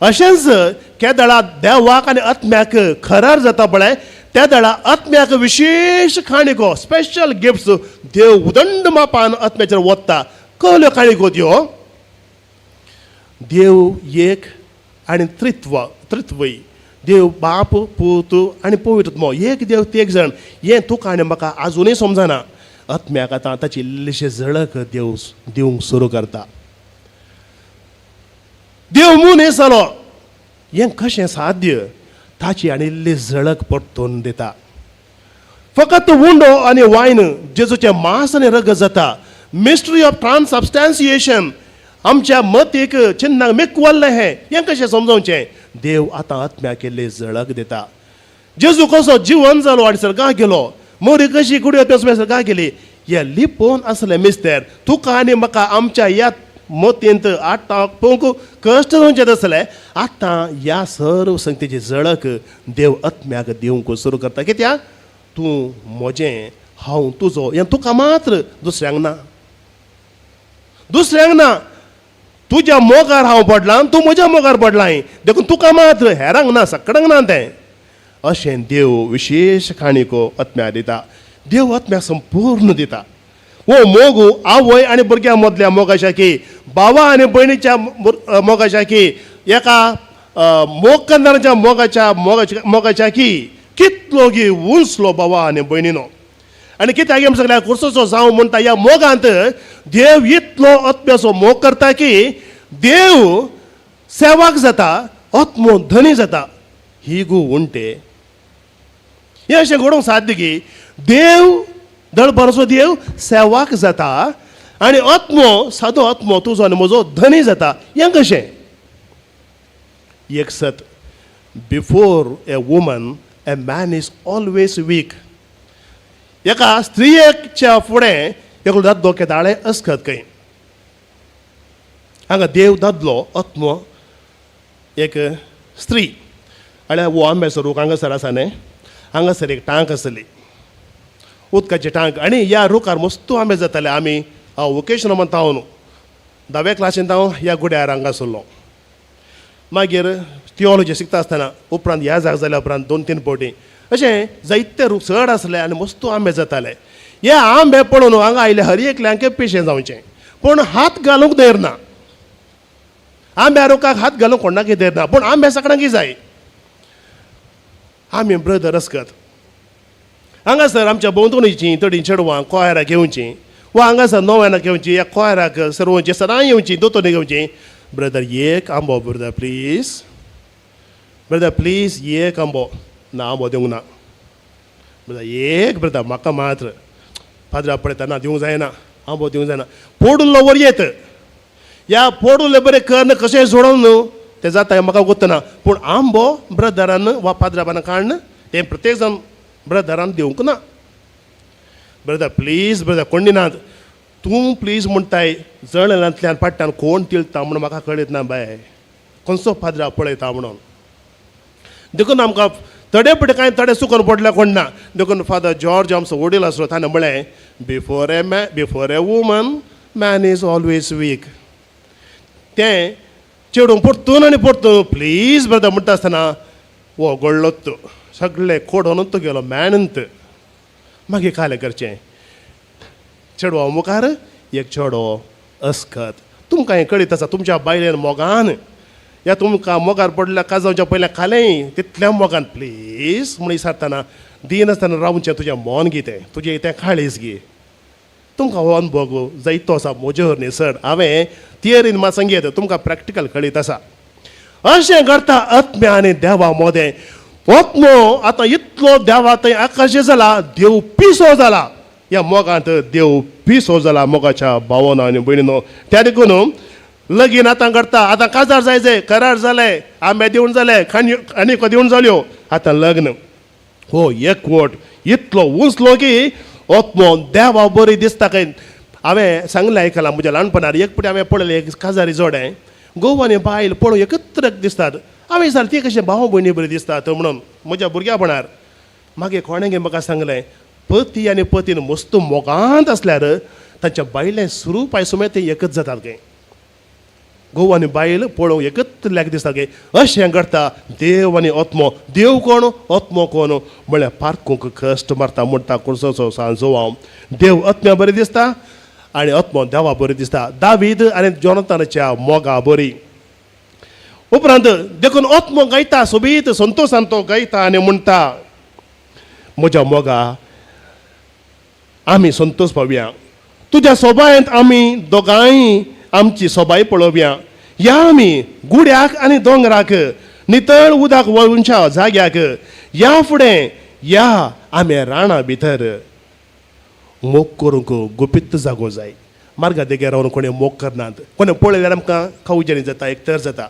अशेंच केदळा देवाक आनी आत्म्याक खरार जाता पळय, त्या दळा आत्म्याक विशेश काणिको, स्पेशल गिफ्ट्स देव उदंड मापान आत्म्याचेर वता. कहल्यो काणिको त्यो? देव एक आनी त्रित्व, त्रित्वय, देव बाप पूत आनी पवित्र आत्मो, एक देव एक जाण. हें तुका आनी म्हाका आजुनूय समजना. आत्म्याक आतां ताची इल्लीशी झळक देव दिवंक सुरू करता. देव मनीस जालो हें कशें साध्य? ताची आनी इल्ली झळक परतून दिता. फकत उंडो आनी वायन जेजूचें मांस आनी रगत जाता. मिस्ट्री ऑफ ट्रान्सबस्टान्सिएशन आमच्या मतीक चिन्नाक मेकवल्लें हें, हें कशें समजोवचें? देव आतां आत्म्याक इल्ली झळक दिता. जेजू कसो जिवन जालो आनी सर्गाक गेलो, मोरी कशी कुडी सर्गाक गेली, हे लिपोवन आसलें मिस्तेर तुका आनी म्हाका आमच्या ह्या मतींत आटाक पळोवंक कश्ट जावचें आसलें. आतां ह्या सर्व संगतीची झळक देव आत्म्याक दिवंक सुरू करता. कित्याक? तूं म्हजें, हांव तुजो, हें तुका मात्र, दुसऱ्यांक ना, दुसऱ्यांक ना. तुज्या मोगार हांव पडलां, तूं म्हज्या मोगार पडलां, देखून तुका मात्र, हेरांक ना, सकडांक ना तें. अशें देव विशेश काणिको आत्म्या दिता. देव आत्म्याक संपूर्ण दिता. हो मोग आवय आनी भुरग्यां मदल्या मोगाच्या की, भावा आनी भयणीच्या मोगाच्या की, एका मोग करणाऱ्याच्या मोगाच्या मोगाच्या मोगाच्या की कितलो गी उंचलो भावा आनी भयणीनो. आनी कित्याक आमी सगळ्या कुर्सोचो जावं म्हणटा, ह्या मोगांत देव इतलो आत्म्याचो मोग करता की देव सेवाक जाता, आत्मो धनी जाता. ही गो उंटे हें अशें घडोवंक साध्य की देव दळभरचो देव सेवाक जाता आनी आत्मो सादो आत्मो तुजो आनी म्हजो धनी जाता. हें कशें? एक सत, before a woman a man is always weak. एका स्त्रियेच्या फुडें एकलो दादलो केदाळे अस्कत खंय. हांगा देव दादलो, आत्मो एक स्त्री. आनी हो आंब्याचो रूख हांगासर आसा न्ही, हांगासर एक टांक आसली, उदकाची टांक, आनी ह्या रुखार मस्तू आंबे जाताले. आमी वोकेशनल म्हणटा हांव न्हू, धाव्या क्लासींत हांव ह्या गुड्यार हांगा आसलो. मागीर थियोलॉजी शिकता आसतना उपरांत ह्या जाग जाल्या उपरांत 2-3 फावटी अशें जायते रूख चड आसले आनी मस्तू आंबे जाताले. हे आंबे पळोवन हांगा आयले हर एकल्यांक पिशें जावचें, पूण हात घालूंक धैर्य ना. आंब्या रुखाक हात घालूंक कोणाकय धैर्य ना, पूण आंबे सगळ्यांकय जाय. आमी ब्रदर असकत हांगासर आमच्या भोंवतणीचीं थोडीं चेडवां कोयराक येवचीं वा हांगासर नव्यानाक येवची या कोयराक सर्वची सदां येवची दोतोनी घेवची. ब्रदर एक आंबो, ब्रदर प्लीज, ब्रदर प्लीज एक आंबो. ना, आंबो दिवंक ना ब्रदर, एक ब्रदर म्हाका मात्र. पाद्रा पळयता, ना दिवंक जायना, आंबो दिवंक जायना. पोडुल्लो वर येत ह्या पोडुल्ले बरें कर्न कशें सोडोवन न्हू तें जाता म्हाका गोत्तना, पूण आंबो ब्रदरान वा पाद्राबान काडन तें प्रत्येक जाण ब्रदरान दिवंक ना. ब्रदर प्लीज, ब्रदर कोण नात, तूं प्लीज म्हणटाय. जळणांतल्यान पाट्टान कोण तिळता म्हणून म्हाका कळयत ना बाय, खंयचो पाद्रा पळयता म्हणून. देखून आमकां थोडे पडे कांय थोडे चुकोन पडल्या कोण ना. देखून फादर जॉर्ज आमचो वडील आसलो, ताणें म्हळें, before a woman man is always weak. तें चेडूं परतून आनी परतून प्लीज ब्रदर म्हणटा आसतना हो गळ्ळोत, सगळें कोडोनूच गेलो मॅनंत. मागीर कालें करचें, चेडवा मुखार एक चेडो अस्कत. तुमकां हें कळीत आसा, तुमच्या बायलेन मोगान या तुमकां मोगार पडल्या काजांवच्या पयल्या खालें तितल्या मोगान प्लीज म्हण विचारतना दिनासतना रावचें तुजें मन गी, तें तुजें तें काळीज गी. तुमकां हो अनुभव जायतो आसा, म्हजेर न्ही सर, हांवें थियरीन मात सांगयत, तुमकां प्रॅक्टिकल कळीत आसा. अशें करता आत्म्या आनी देवा मोदें. आत्मो आतां इतलो देवा थंय आकाशी जाला, देव पिसो जाला ह्या मोगांत, देव पिसो जाला मोगाच्या भावना आनी भयणीनो. त्या देखून लगीन आतां करता, आतां काजार जाय जाय, करार जालें, आंबे दिवन जाले, खाणी आनीक दिवन जाल्यो, आतां लग्न. हो एकवट इतलो उंचलो की आत्मो देवा बरी दिसता खंय. हांवें सांगलें आयकलां, म्हज्या ल्हानपणार एक फावटी हांवें पळयलें एक काजारी जोडें, घोव आनी बायल पळोवंक एकत्र दिसतात. हांवें विचारलें, ती कशें भाव भयणी बरी दिसतात म्हणून म्हज्या भुरग्यापणार. मागीर कोणें म्हाका सांगलें, पती आनी पतीन मस्त मोगांत आसल्यार तांच्या बायलें सुरूपाय सुमेत ते एकच जातात खंय. घोव आनी बायल पळोवंक एकच लेक दिसता गे. अशें करता देव आनी आत्मो. देव कोण, आत्मो कोण म्हळ्यार पारकूंक कश्ट मारता म्हणटा कुर्सो सांजो हांव. देव आत्म्या बरी दिसता आनी आत्मो देवा बरी दिसता, दावीद आनी जोनतानाच्या मोगा बरी. उपरांत देखून आत्मो गायता सोबीत संतोशान, तो गायता आनी म्हणटा, म्हज्या मोगा आमी संतोष पावया तुज्या सोबायेंत, आमी दोगांय आमची सोबाय पळोवया. या आमी गुड्याक आनी दोंगराक, नितळ उदक व्हांवच्या जाग्याक, या फुडें या आमी रानां भितर. मोग करूंक गुपीत जागो जाय. मार्गा देगेर रावन कोणें मोग करनात, कोणें पळयल्यार आमकां खावजेनी जाता, एक तर जाता.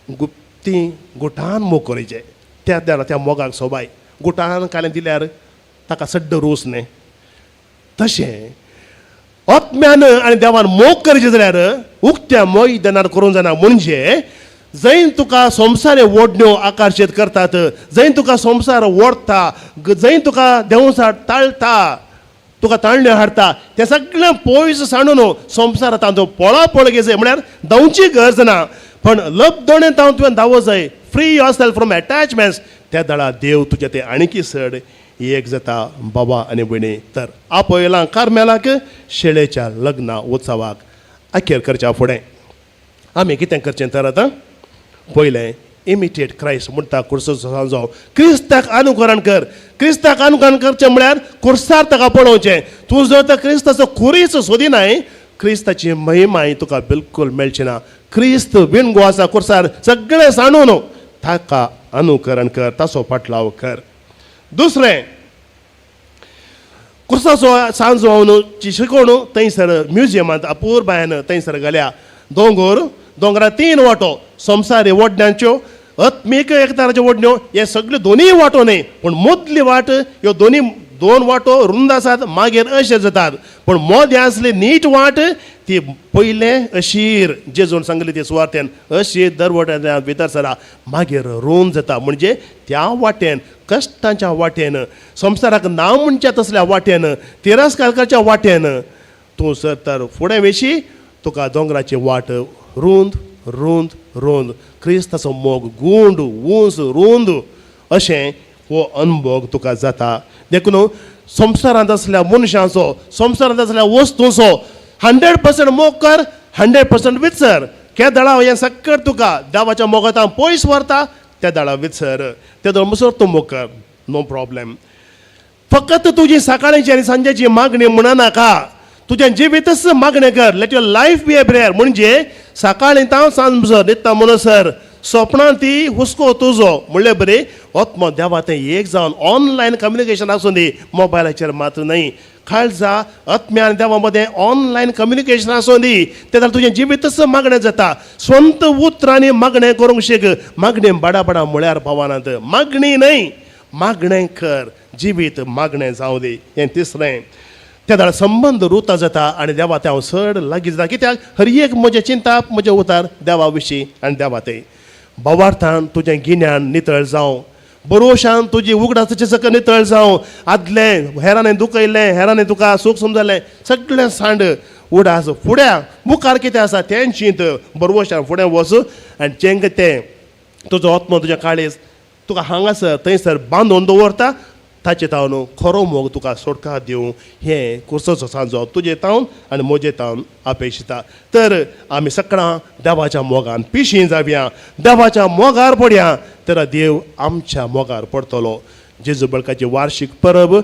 गुप्ती गुटान मोग करीचे, त्या त्या मोगाक सोबाय. गुटान कालें दिल्यार ताका सड्ड रोस न्ही. तशें आत्म्यान आनी देवान मोग करचें जाल्यार उक्त्या मैदानार करूंक जायना. म्हणजे जंय तुका संवसार ओडण्यो आकर्शीत करतात, जंय तुका संवसार ओडटा, जंय तुका देंवचार ताळटा, तुका ताळण्यो हाडटा, तें सगळें पयस सांडून संवसारांत तांचो पळा पळ जाय. म्हळ्यार धांवची गरज ना, पण लबदोणें तांव तुवें धांवो जाय. Free yourself from attachments. त्या दळा देव तुज्या ते आणकी चड एक जाता. बाबा आनी भयणी, तर आपयलां कार्मेलाक शेळेच्या लग्ना उत्सवाक. अखेर करच्या फुडें आमी कितें करचें तर आतां पयलें इमिटेट क्रायस्ट म्हणटा कुर्सो जावं, क्रिस्ताक अनुकरण कर. क्रिस्ताक अनुकरण करचें म्हळ्यार कुर्सार ताका पळोवचें. तूं जर तर क्रिस्ताचो खुरीस सोदिनाय, क्रिस्ताची महिमाय तुका बिलकुल मेळची ना. क्रिस्त बिणगो आसा कुर्सार, सगळें सांडून ताका अनुकरण कर, ताचो पाटलाव कर. दुसरें, कुर्साचो सांजो ची शिकवण थंयसर म्युझियमांत अपूर्बायन थंयसर घाल्या. दोंगोर, दोंगरा तीन वांटो, संवसारी वडण्यांच्यो, आत्मीक एकताराच्यो वडण्यो. हे सगल्यो दोनूय वांटो न्हय, पूण मदली वाट ह्यो दोनी दोन वांटो रुंद आसात, मागीर अशें जातात, पूण मोदें आसली नीट वाट ती पयलें अशीर जेजून सांगली ती सुवातेन अशीर दरवट्यान भितर सरा, मागीर रुंद जाता. म्हणजे त्या वाटेन, कश्टांच्या वाटेन, संवसाराक ना म्हणच्या तसल्या वाटेन, तिरस्कारच्या वाटेन तूं सर तर फुडें वेशी, तुका दोंगराची वाट रुंद रुंद रुंद, क्रिस्ताचो मोग गुंड उंच रुंद अशें हो अनभोग तुका जाता. देखून संवसारांत आसल्या मनशांचो, संवसारांत आसल्या वस्तूंचो 100% मोग कर, 100% विसर. केदळा हें सक्कड तुका देवाच्या मोगांत पयस व्हरता. त्या दाळा विसर, त्या दळ मसर तूं मोग कर, नो प्रॉब्लेम. फकत तुजी सकाळची आनी सांजेची मागणी म्हणा नाका, तुजें जिवीतच मागणें कर. Let your life be a prayer. म्हणजे सकाळी तांव सांज न्हिदता म्हणसर सोपणां ती हुस्को तुजो म्हणले बरी आत्मो देवा तें एक जावन ऑनलायन कम्युनिकेशन आसूं दी, मोबायलाचेर मात्र न्हय. काळजा आत्म्या आनी देवा मदें ऑनलायन कम्युनिकेशन आसूं दी, तें जाल्यार तुजें जिवीतच मागणें जाता. स्वंत उतरांनी मागणें करूंक शीक. मागणें बाडा बाडा म्हळ्यार पावनात, मागणी न्हय, मागणें कर, जिवीत मागणें जावं दी. हें तिसरें. त्या दाळ संबंद रुता जाता आनी देवा तें हांव चड लागीं जाता, कित्याक हर एक म्हजें चिंताप म्हजें उतार देवा विशीं आनी देवा तें भावार्थान तुजें गिन्यान नितळ जावं, बरोशान तुजी उगडासाचें सगळें नितळ जावं. आदलें हेरांनी दुखयलें, हेरांनी तुका सूख समजलें, सगळें सांड, उडास फुड्या मुखार कितें आसा तें चिंत, बरवशान फुडें वच. आनी जेंका तें तुजो आत्मो तुज्या काळीज तुका हांगासर थंयसर बांदून दवरता, ताचे तावन खरो मोग तुका सोडका दिवं हें कुर्सोचो सांजो तुजे तावन आनी म्हजे तावन अपेक्षिता. तर आमी सगळां देवाच्या मोगान पिशीं जावया, देवाच्या मोगार पडया, तर देव आमच्या मोगार पडटलो. जेजू बळकाची वार्षीक परब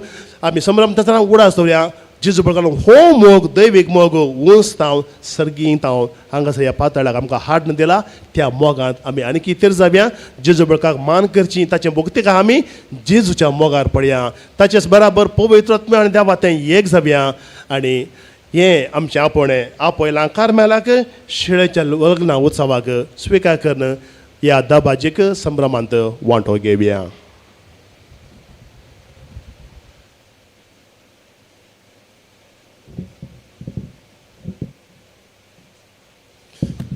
आमी संभ्रम उडास दवरया. जेजू बळकान हो मोग, दैवीक मोग उंच तावन सर्गीं तावन हांगासर ह्या पातळाक आमकां हाडून दिला, त्या मोगांत आमी आनी कितें जावया. जेजू बळकाक मान करची, ताचे भक्तीक आमी जेजूच्या मोगार पडया, ताचेच बराबर पवित्र आत्म्या आनी देवा तें एक जावया. आनी हें आमचें आपोवणें आपयलां कार्मेलाक शिळेच्या लग्ना उत्सवाक स्विकार करून ह्या दबाजीक संभ्रमांत वांटो घेवया.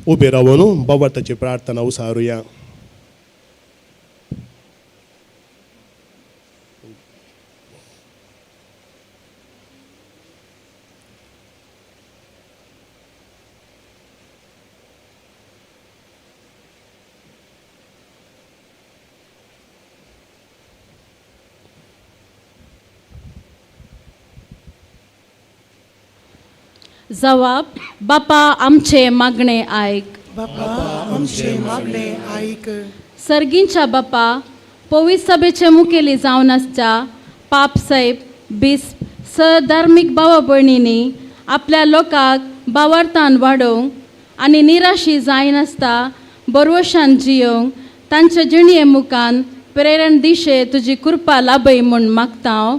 उबे रावन बाबार्थाची प्रार्थना उसारुया. जवाब बापा आमचे मागणे आयक. बापा आमचे मागणे आयक. सर्गींच्या बापा, पवित्र सभेचे मुखेली जावन आसच्या पाप साहेब बिस्प स धार्मीक भावा भयणींनी आपल्या लोकांक भावार्थान वाडोवंक आनी निराशी जायनासता बरवशान जियोवंक तांच्या जिणये मुखान प्रेरण दिशे तुजी कृपा लाभय म्हूण मागता हांव.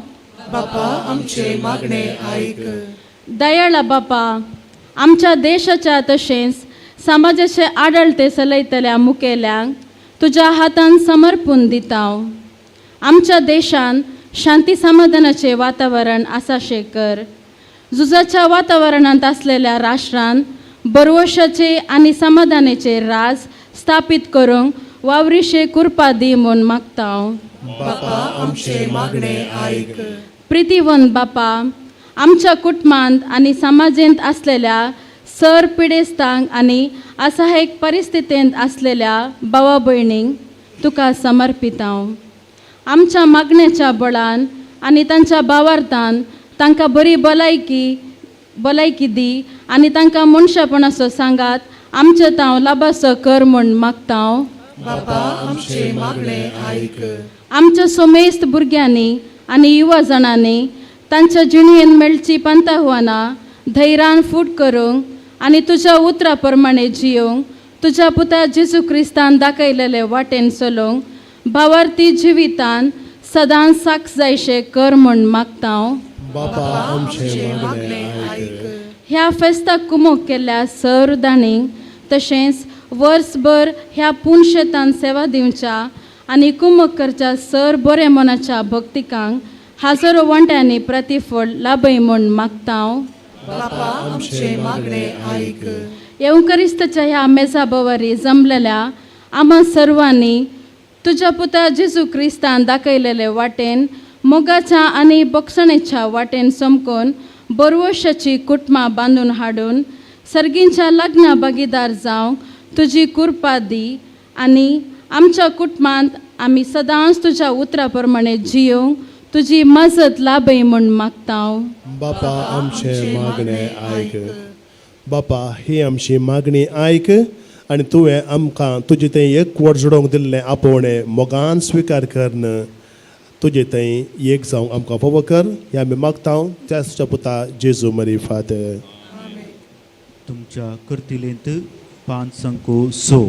बापा आमचे मागणे आयक. दयाळा बापा, आमच्या देशाच्या तशेंच समाजाचे आडळते चलयतल्या मुखेल्यांक तुज्या हातान समर्पून दिता. आमच्या देशान शांती समाधानाचें वातावरण आसाशें कर. झुजाच्या वातावरणांत आसलेल्या राष्ट्रान बरवशाचे आनी समाधानाचे राज स्थापीत करूंक वावरीशे कृपा दी म्हूण मागता हांव. बापा आमचे मागणे आयक. प्रितीवंत बापा, आमच्या कुटुंबांत आनी समाजेंत आसलेल्या सर पिडेस्तांक आनी असहायक परिस्थितींत आसलेल्या भावा भयणींक तुका समर्पित हांव. आमच्या मागण्याच्या बळान आनी तांच्या भावार्थान तांकां बरी भलायकी दी आनी तांकां मनशापणाचो सांगात आमचे तांव लाबाचो कर म्हूण मागता हांव. बापा आमचे मागणे आयक. आमच्या सोमेस्त भुरग्यांनी आनी युवा जाणांनी तांच्या जिणेन मेळची पंताहुआना धैर्यान फूट करूंक आनी तुज्या उतरा प्रमाणे जियोवंक तुज्या पुता जेजू क्रिस्तान दाखयलेले वाटेन चलोवंक भावार्थी जिवितान सदांच साक्ष जायशें कर म्हूण मागता हांव. बापा आमचे मागणे आयक. ह्या फेस्ताक कुमोक केल्ल्या सर दाणींक तशेंच वर्सभर ह्या पुनशेतान सेवा दिवच्या आनी कुमक करच्या सर बरे मनाच्या भक्तिकांक हजारो वांट्यांनी प्रतिफळ लाभय म्हूण मागता हांव. बापा आमचे मागणे आयक. येवकरिस्ताच्या ह्या मेजा भोंवरी जमलेल्या आम्हा सर्वांनी तुज्या पुता जेजू क्रिस्तान दाखयलेले वाटेन मोगाच्या आनी बोगसणेच्या वाटेन चमकून बरवशाची कुटुंबां बांदून हाडून सर्गींच्या लग्ना भागीदार जावंक तुजी कृपा दी आनी आमच्या कुटुंबांत आमी सदांच तुज्या उतरा प्रमाणे जियोवंक तुजी मजत लाभय म्हूण मागता हांव. बापा आमचे मागणे आयक. बापा ही आमची मागणी आयक आनी तुवें आमकां तुजें थंय एकवट जोडोवंक दिल्लें आपोवणें मोगान स्विकार करन तुजे थंय एक जावंक आमकां फावो कर हें आमी मागता त्या तुज्या पुता जेजू मरिफात. तुमच्या करतिलेंत 5 6.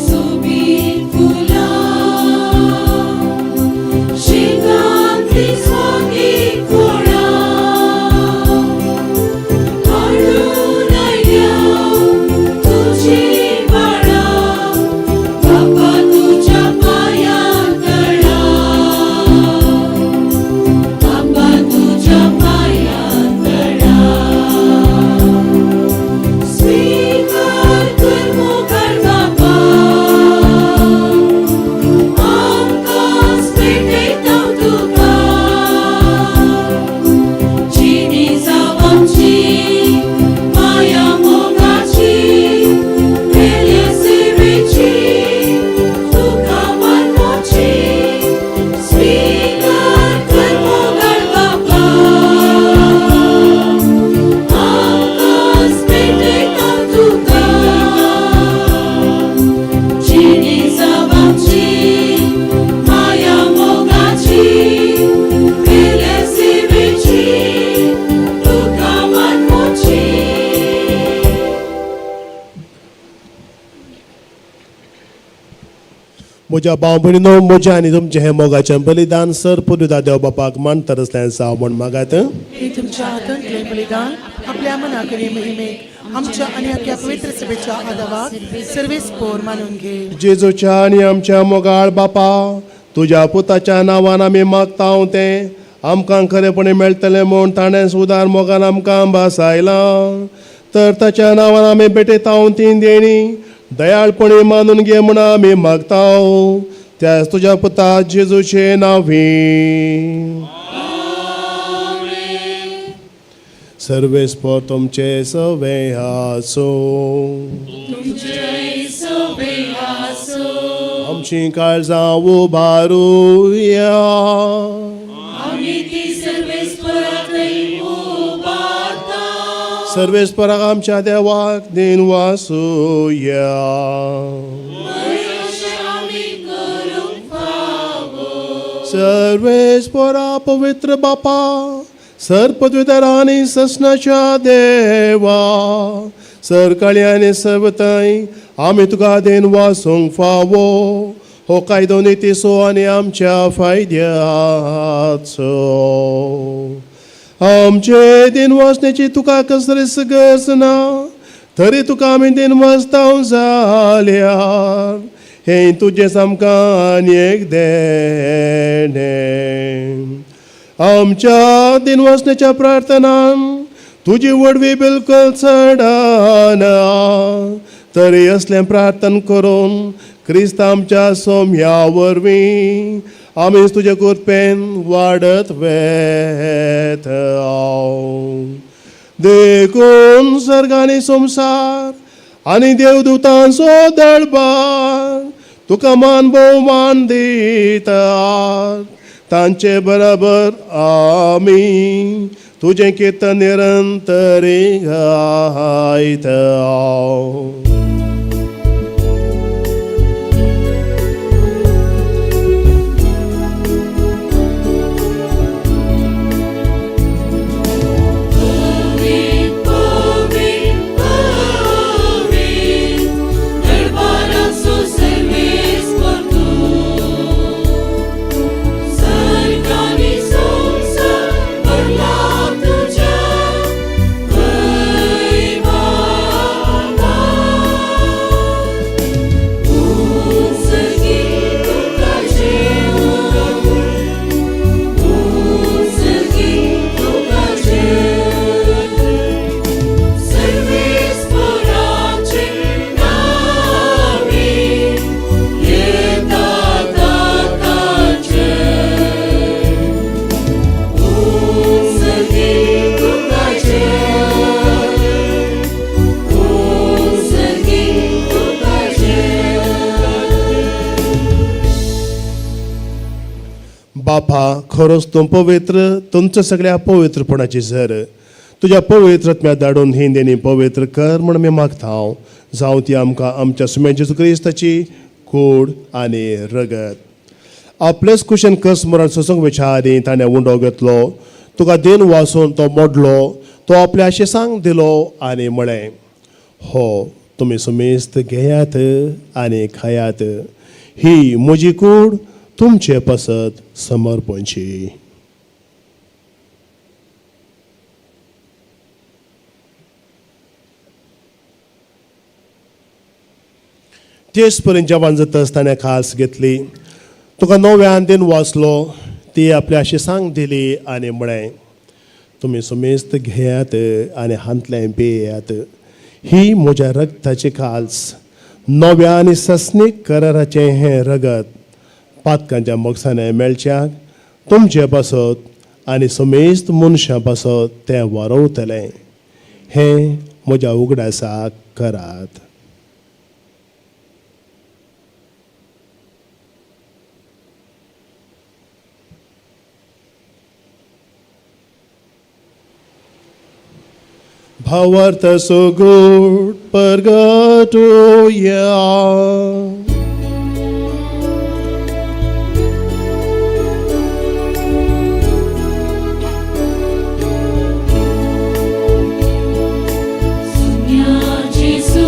सोबीत फुलां शेतांतली स्वागीक फळां हाडून आयल्या तुजी बाळां बापा तुज्या पांयां तळा बापा तुज्या पांयां तळा स्वीकार कर मोगाळ बापा आमकांच भेटयता तुका जिणी जावं आमची माया मोगाची वेल्या सेवेची तुका मानोची स्वीकार कर मोगाळ बापा आमकांच भेटयता तुका जिणी जावं आमची माया मोगाची वेल्या सेवेची तुका मानोची. म्हज्या भाव भयणीनो, म्हज्या आनी तुमचें हें मोगाचें बलिदान सर पुर्विदा देव बापाक मानतर आसलें जावं म्हूण मागात. हे तुमच्या हातांतलें बलिदान आपल्या मनाकडे महिमेक आमच्या आनी आख्या पवित्र सभेच्या आदावाक सर्वेस पोर मानून घे. जेजूच्या आनी आमच्या मोगाळ बापा, तुज्या पुताच्या नांवान आमी मागता तें आमकां खरेपणी मेळटलें म्हूण ताणें सुदार मोगान आमकां भासायलां. तर ताच्या नांवान आमी भेटयता ती देणी दयाळपणी मानून घे म्हूण आमी मागता त्याच तुज्या पुता जेजूचे नांवी. सर्वेस्पर तुमचे सवे आसूं. आमची काळजां उबारुया. आमी ती सर्वेस्पराकय उबारता. सर्वेस्पराक आमच्या देवाक दिन वासूया. अशें आमी करूंक फावो. सर्वेस्परा पवित्र बापा, सरपदवीधर आनी ससनाच्या देवा, सरकाळी आनी सर्वताय आमी तुका देन वासूंक फावो. हो कायदो नितीचो आनी आमच्या फायद्याचो. आमचे दिन वाचण्याची तुका कसलीच गरज ना, तरी तुका आमी दिन वाचता जाल्यार हें तुजें आमकां आनी एक देणें. आमच्या दिन वाचण्याच्या प्रार्थनान तुजी वडवी बिलकुल चडना, तरी असलें प्रार्थन करून क्रिस्त आमच्या सोम्या वरवीं आमी तुजे कृपेन वाडत वेता. देखून सर्ग आनी संवसार आनी देवदूतांचो दळबार तुका मान भोवमान दितात. तांचे बराबर आमी तुजें कीर्तन निरंतरी गायता. पवीत पवीत पवीत दरबाराचो सर्वेस्पर तूं सर्ग आनी संवसार भरला तुज्या वैभवान. बापा खरोच तूं पवित्र, तुमच्या सगळ्या पवित्रपणाची झर तुज्या पवित्र आत्म्या धाडून ही देणी पवित्र कर म्हण आमी मागता हांव. जावं ती आमकां आमच्या सुम्या जेजू क्रिस्ताची कूड आनी रगत. आपलेच कुशेन कस मरण सोसूंक वेच्या आदीं ताणें उंडो घेतलो, तुका देन वासून तो मोडलो, तो आपल्या शिसांक दिलो आनी म्हळें, हो तुमी सुमेस्त घेयात आनी खायात, ही म्हजी कूड तुमचे पासत समर्पणची. तेच पर्यंत जेवण जातच ताणें खास घेतली, तुका नव्यान दिन वाचलो, ती आपल्या शिसांक दिली आनी म्हळें, तुमी सुमेस्त घेयात आनी हांतलें पियेयात, ही म्हज्या रगताची काल्स, नव्या आनी सस्नीक कराराचें हें रगत पातकांच्या मोगसाने मेळच्याक तुमचे पासत आनी समेस्त मनशां पासत तें वारोवतलें. हें म्हज्या उगडासाक करात. भावार्थ सुगूट परगटूया. सुम्या जेजू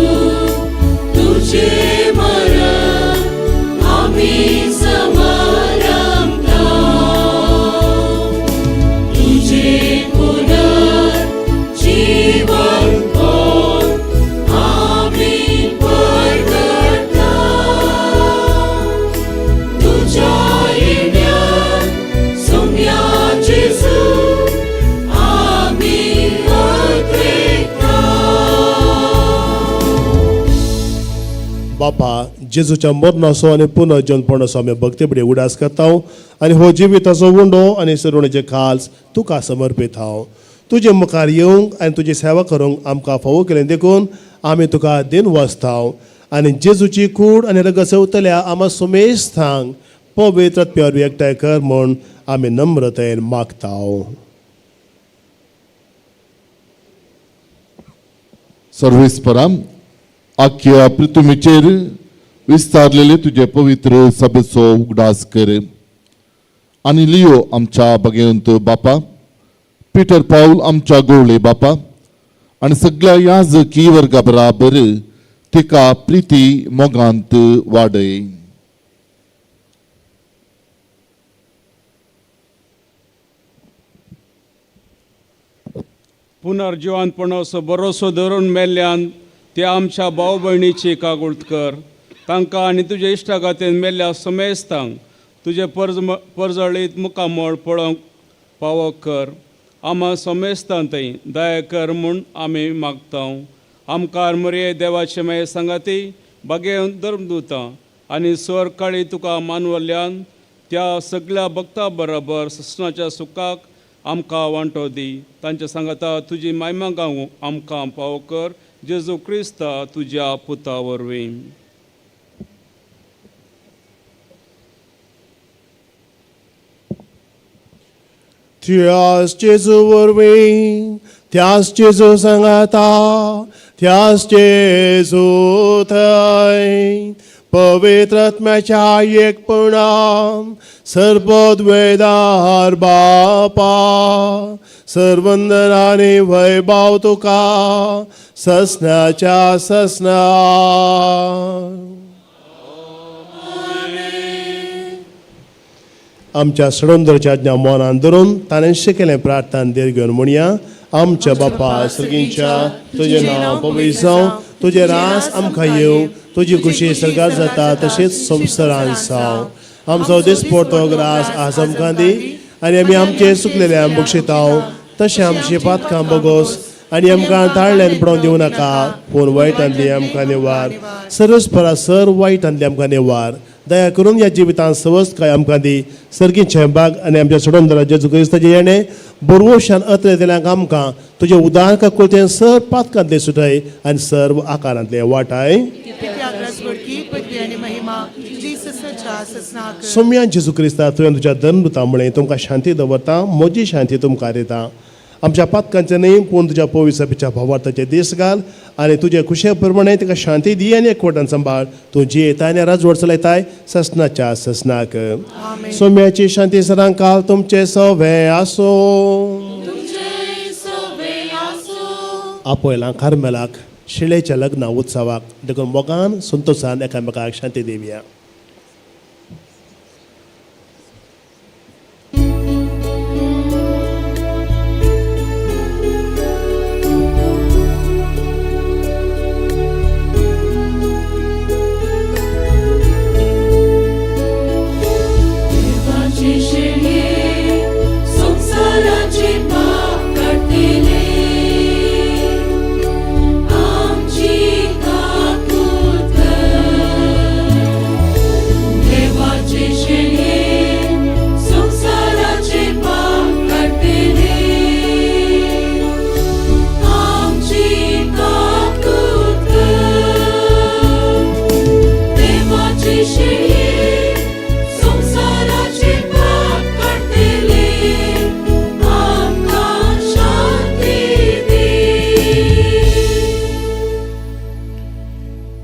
तुझे मरण आम्ही समारंभता, तुझे पुनर्जीवन आम्ही परगटता, तुझ्या येण्यात सुम्या जेजू आम्ही अद्वैता. बापा जेजूच्या मरणाचो आनी पुनर्जनपणाचो आमी भक्तीबडी उडास करता आनी हो जिविताचो उंडो आनी सरुणेचे खास तुका समर्पीत हांव. तुजे मुखार येवंक आनी तुजी सेवा करूंक आमकां फावो केलें देखून आमी तुका दिन वाचता आनी जेजूची कूड आनी रगत सेवतल्या आमा सुमेस्थांक पवित्र आत्म्या एकठांय कर म्हूण आमी नम्रतेन मागता. सर्वेस्पराम आख्या पृथ्वीचेर विस्तारलेले तुजे पवित्र सभेचो उगडास कर आनी लियो आमच्या बगेवंत बापा, पिटर पावल आमच्या गोवळे बापा आनी सगळ्या याजकी वर्गा बराबर तिका प्रिती मोगांत वाडय. पुनर्जिवनपणाचो बरोसो धरून मेल्ल्यान ते आमच्या भाव भयणीची कागूळत कर. तांकां आनी तुजे इश्टागातीन मेल्ल्या समेस्तांक तुजे परजळीत मुखामळ पळोवंक पावो कर. आमा समेस्तां थंय दया कर म्हूण आमी मागता. आमकां मरये देवाचे मागीर सांगाती बागेवन धर्मदुतां आनी स्वर काळी तुका मानवल्यान त्या सगळ्या भक्ता बराबर ससनाच्या सुखाक आमकां वांटो दी. तांच्या सांगाता तुजी मायमा गावूंक आमकां पावो कर. जेजू क्रिस्ता तुज्या पुता वरवीं. त्याच जेजू वरवीं, त्याच जेजू सांगाता, त्याच जेजू थंय पवित्र आत्म्याच्या एकपणान सर्वद्वेदार बापा सर्वंदनाने वैभाव तुका ससनाच्या ससना. आमच्या सडंदरच्या आज्ञा मनान धरून ताणें शिकयलें प्रार्थना देर घेवन म्हणया. आमच्या बापा सर्गींच्या तुजें नांव पवित्र जावं, तुजें रास आमकां येवं, तुजी खुशी सर्गात जाता तशेंच संवसारांत जावं. आमचो दिसपडतो ग्रास आज आमकां दी आनी आमी आमचे चुकलेले बक्षिताव तशें आमची पातकां बगोस आनी आमकां ताळल्यान पडोवन दिवं नाका, पूण वायटांतली आमकां निवार. सरस परा सर वायटांतली आमकां निवार. दया करून ह्या जिवितांत सवस्तकाय आमकां दी. सर्गीचें बाग आनी आमच्या सोडोन जेजू क्रिस्ताचें येणें बरवशान अत्रे दिल्यांक आमकां तुजें उदार काकुळतेन सर पातकांतले सुटाय आनी सर्व आकारांतले वाटाय. सोम्या जेजू क्रिस्ता, तुवें तुज्या धर्मदूता म्हळें तुमकां शांती दवरता, म्हजी शांती तुमकां दिता. आमच्या पातकांचे न्हय पूण तुज्या पवित्र भावार्थाचे दीस घाल आनी तुजे खुशे प्रमाणे तुका शांती दी आनी एकवटान सांबाळ. तूं जियेताय आनी राजवट चलयताय ससनाच्या ससनाक. सोम्याची शांती सदां काल तुमचे सवे आसूं. आपयलां कार्मेलाक शिळेच्या लग्ना उत्सवाक देखून मोगान संतोशान एकामेकाक शांती दिवया.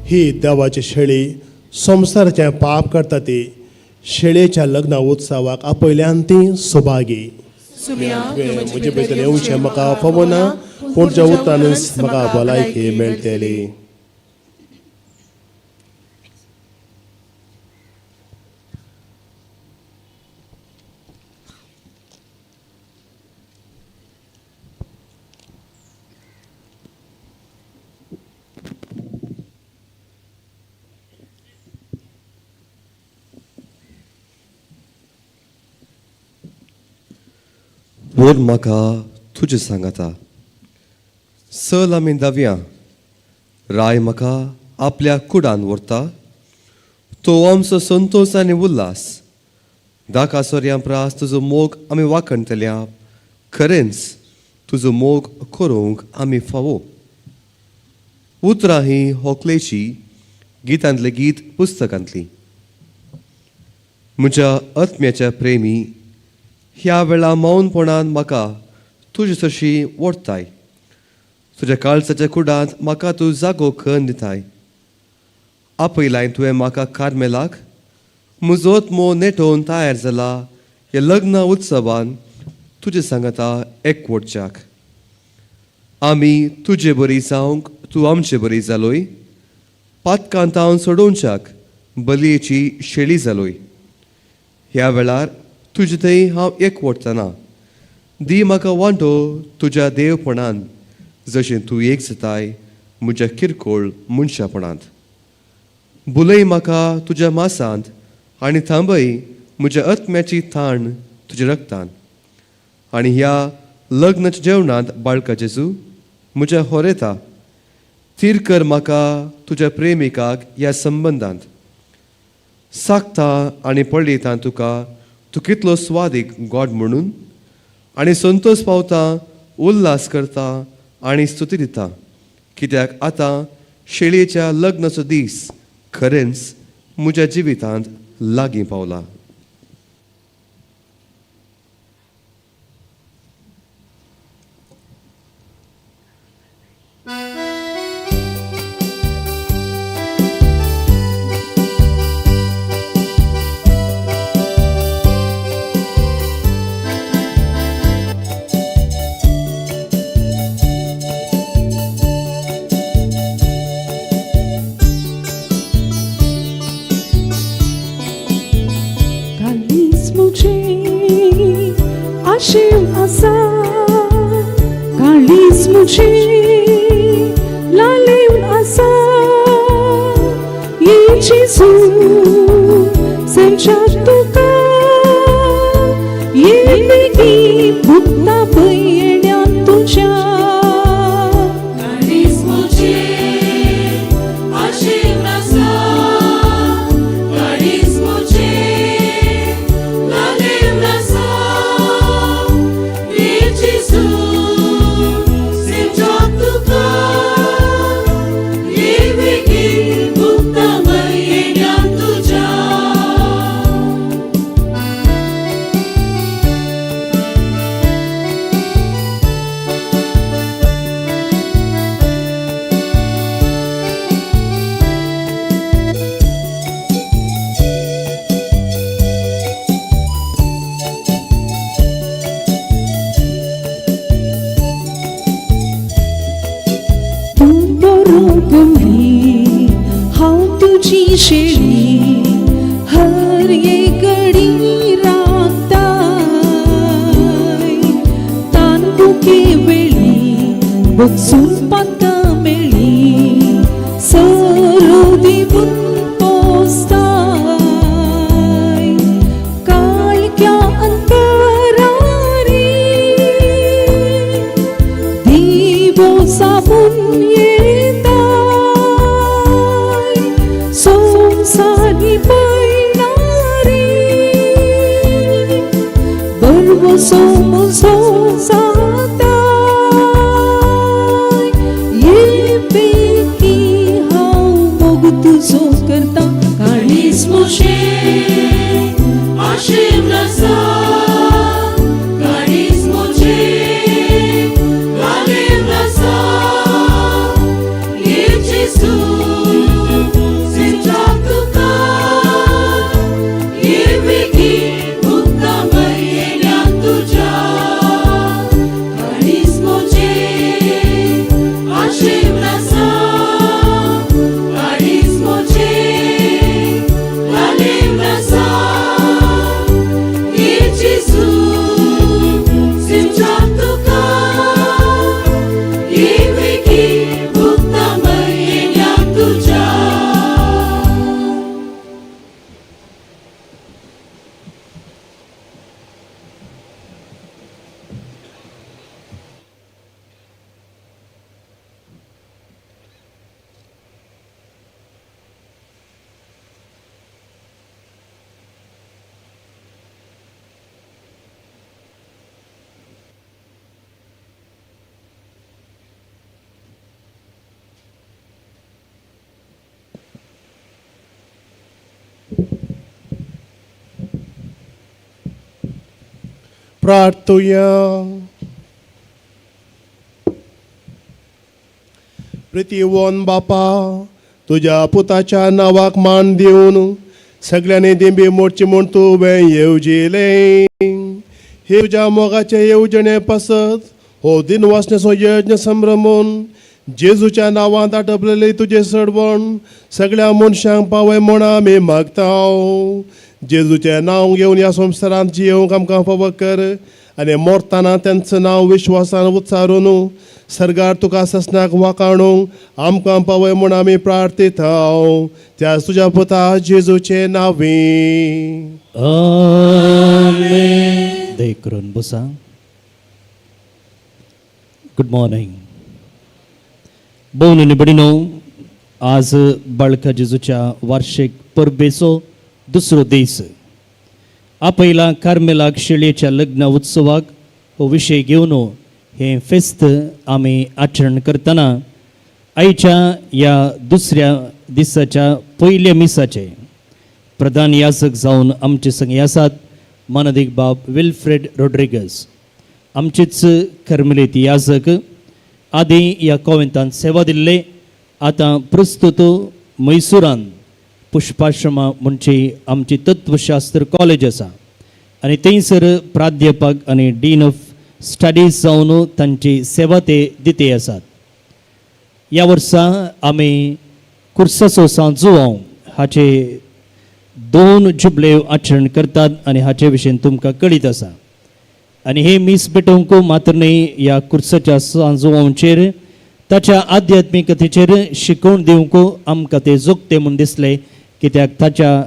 ही देवाची शेळी संवसाराचें पाप करता ती शेळयेच्या लग्ना उत्सवाक आपयल्यान ती सुभागी. म्हजे भितर येवचें म्हाका फावना, पूण तुज्या उतरानच म्हाका भलायकी मेळटली. व्हर म्हाका तुजें सांगाता, चल आमी धांवया. राय म्हाका आपल्या कुडान व्हरता, तो आमचो संतोश आनी उल्हास. धाका सोरयां प्रास तुजो मोग आमी वाखणटल्या, खरेंच तुजो मोग करूंक आमी फावो. उतरां ही होकलेची गितांतलें गीत पुस्तकांतली. म्हज्या आत्म्याच्या प्रेमी, ह्या वेळा मौनपणान म्हाका तुजे सरशी ओडटाय. तुज्या काळजाच्या कुडांत म्हाका तूं जागो खण दिताय. आपयलाय तुवें म्हाका कार्मेलाक, म्हजो आत्मो नेटोवन तयार जाला ह्या लग्न उत्सवान तुजे सांगाता एकवटच्याक. आमी तुजे बरी जावंक तूं आमचे बरी जालोय, पातकांत हांव सोडोवच्याक बलयेची शेळी जालोय. ह्या वेळार तुजे थंय हांव एकवटतना दी म्हाका वांटो तुज्या देवपणान, जशें तूं एक जाताय म्हज्या किरकोळ मनशापणांत. बुलय म्हाका तुज्या मासांत आनी थांबय म्हज्या आत्म्याची थाण तुज्या रक्तान. आनी ह्या लग्नाच्या जेवणांत बाळका जेजू म्हज्या होरेता, थीर कर म्हाका तुज्या प्रेमिकाक ह्या संबंदांत. सागता आनी पळयता तुका तूं कितलो स्वादीक गॉड म्हणून, आनी संतोश पावता, उल्हास करता आनी स्तुती दिता, कित्याक आतां शेळयेच्या लग्नाचो दीस खरेंच म्हज्या जिवितांत लागीं पावला. आशेव आसा काळीज म्हजें लालेवन आसा, ये जेजू सेमच्या तुका, ये बेगीन भुगता पळय येण्या तुज्या. काळीज म्हजें आशेवन आसा, काळीज शेळी हर एक घडी राखताय तान भुके वेळी बगसून पाता मेळी सरू दिवन पोसताय काळख्या अंतरारी दिवो साबून येताय संवसारी पयणारी बरवसो म्हजो जाताय ये बेगी हांव मोग तुजो करता काळीज मोशे आशेन आसा काळीज मोजे घालेन आसा ये जेजू सिंचा तुका ये बेगी भुगता मयेल्या तुज्या काळीज मोजे आशेन आसा काळीज मोजे घालेन आसा ये जेजू सिंचा तुका ये बेगी भुगता मयेल्या तुज्या. प्रार्थुया. प्रितीवन बापा, तुज्या पुताच्या नांवाक मान दिवन सगळ्यांनी दिंबी मोडची म्हूण तुवें येवजिलें. हे तुज्या मोगाचे येवजणे पासत हो दिनवासण्याचो यज्ञ संभ्रमून जेजूच्या नांवांत आटपलेले तुजें सडवण सगळ्या मनशांक पावय म्हूण आमी मागता. जेजूचें नांव घेवन ह्या संवसारांत जियेवंक आमकां फावो कर आनी मरतना तेंचें नांव विश्वासान उच्चारून सरकार तुका ससनाक वाकाणूंक आमकां पावय म्हूण आमी प्रार्थयता त्याच तुज्या पुता जेजूचे नांवी. आमेन. दया करून बसा. गुड मॉर्निंग भोवन आनी भयणीनो, आज बाळका जेजूच्या वार्षिक परबेचो दुसरो दीस. आपयला कार्मेलाक शेळयेच्या लग्न उत्सवाक हो विशय घेवन हें फेस्त आमी आचरण करतना आयच्या ह्या दुसऱ्या दिसाच्या पयल्या मिसाचे प्रधान याजक जावन आमचे संगी आसात मानादीक बाब विल्फ्रेड रोड्रिगस, आमचेच कर्मलेती याजक. आदी ह्या कोवेंतान सेवा दिल्ले, आतां प्रस्तुत मैसुरान पुष्पाश्रमा म्हणजे आमची तत्वशास्त्र कॉलेज आसा आनी थंयसर प्राध्यापक आनी डीन ऑफ स्टडीज जावन तांची सेवा ते दिते आसात. ह्या वर्सा आमी कुर्साचो सांजुवांव हाचे 2 जुबले आचरण करतात आनी हाचे विशीं तुमकां कळीत आसा. आनी हे मीस पेटोवंक मात्र न्हय, ह्या कुर्साच्या सांजुवांचेर ताच्या आध्यात्मिकतेचेर शिकोवन दिवंक आमकां ते जोगते म्हूण दिसले, कित्याक ताच्या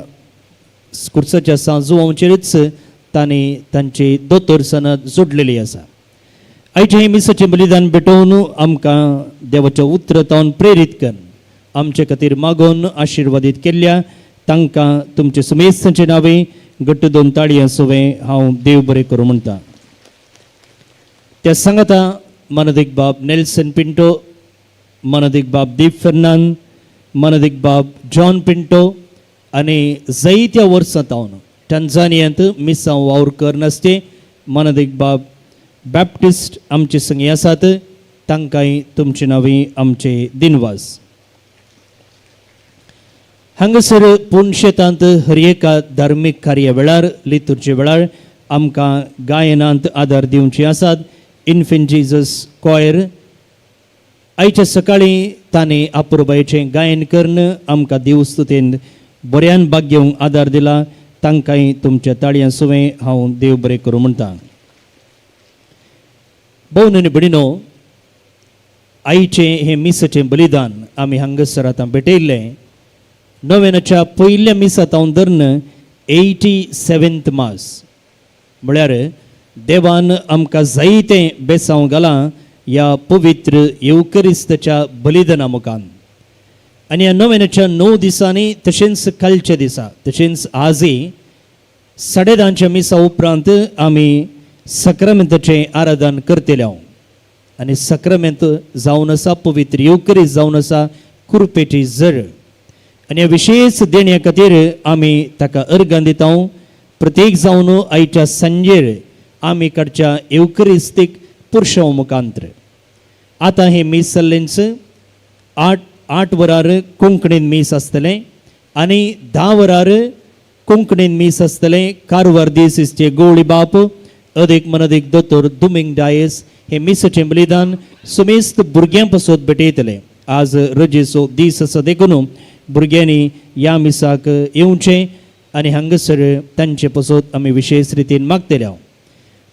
कुर्साच्या सांजुवांचेरच तांणी तांची दोतोर सनद जोडलेली आसा. आयचें हें मिसाचें बलिदान भेटोवन आमकां देवाच्या उतरांत प्रेरीत कर आमचे खातीर मागोवन आशिर्वादीत केल्ल्या तांकां तुमचे सुमेस्तांचे नांवे घट्ट 2 ताळयां सोवें हांव देव बरें करूं म्हणटा. त्या सांगाता मानादीक बाब नेल्सन पिंटो, मानादीक बाब दीप फेर्नांद, मानादीक बाब जॉन पिंटो आनी जायत्या वर्सां तावन टंजानियांत मिसांव वावर करनासते मानादीक बाब बॅप्टिस्ट आमचे संगी आसात, तांकांय तुमचे नांवी आमचे दिनवास. हांगासर पुणशेतांत हर एका धार्मीक कार्या वेळार लितुर्जे वेळार आमकां गायनांत आदार दिवचे आसात इन्फेंट जीजस कॉयर. आयच्या सकाळीं तांणी अपुरबायेचें गायन करून आमकां देवस्तुतेन बऱ्यान भाग घेवंक आदार दिला तांकांय तुमच्या ताळयां सुवें हांव देव बरें करूं म्हणटा. भोवन आनी भयणीनो, आईचें हें मिसाचें बलिदान आमी हांगासर आतां भेटयल्लें. नोवेनाच्या पयल्या मिसा तावन धरून 87th मास म्हळ्यार देवान आमकां जायतें बेसांव घालां ह्या पवित्र येवकरिस्ताच्या बलिदाना मुखान. आनी ह्या नोवेनाच्या 9 दिसांनी तशेंच कालच्या दिसा तशेंच आजय 10:30च्या मिसा उपरांत आमी सक्रामेंताचें आराधन करतले. आनी सक्रामेंत जावन आसा पवित्र येवकरीस्त जावन आसा कुरपेची जर. आनी ह्या विशेश देण्या खातीर आमी ताका अर्गां दिता. प्रत्येक जावन आयच्या सांजेर आमी काडच्या येवकरिस्तीक पुरशांव मुखांत्र. आतां हें मीस जाल्लेंच 8 वरार कोंकणीन मीस आसतलें आनी 10 वरार कोंकणीन मीस आसतलें. कारवार दिसीचे गोवळी बाप अदीक मनदीक दोतोर दुमींग डायस हे मिसाचें बलिदान सुमेस्त भुरग्यां पासत भेटयतले. आज रजेचो दीस आसा देखून भुरग्यांनी ह्या मिसाक येवचें आनी हांगासर तांचे पासत आमी विशेश रितीन मागतले.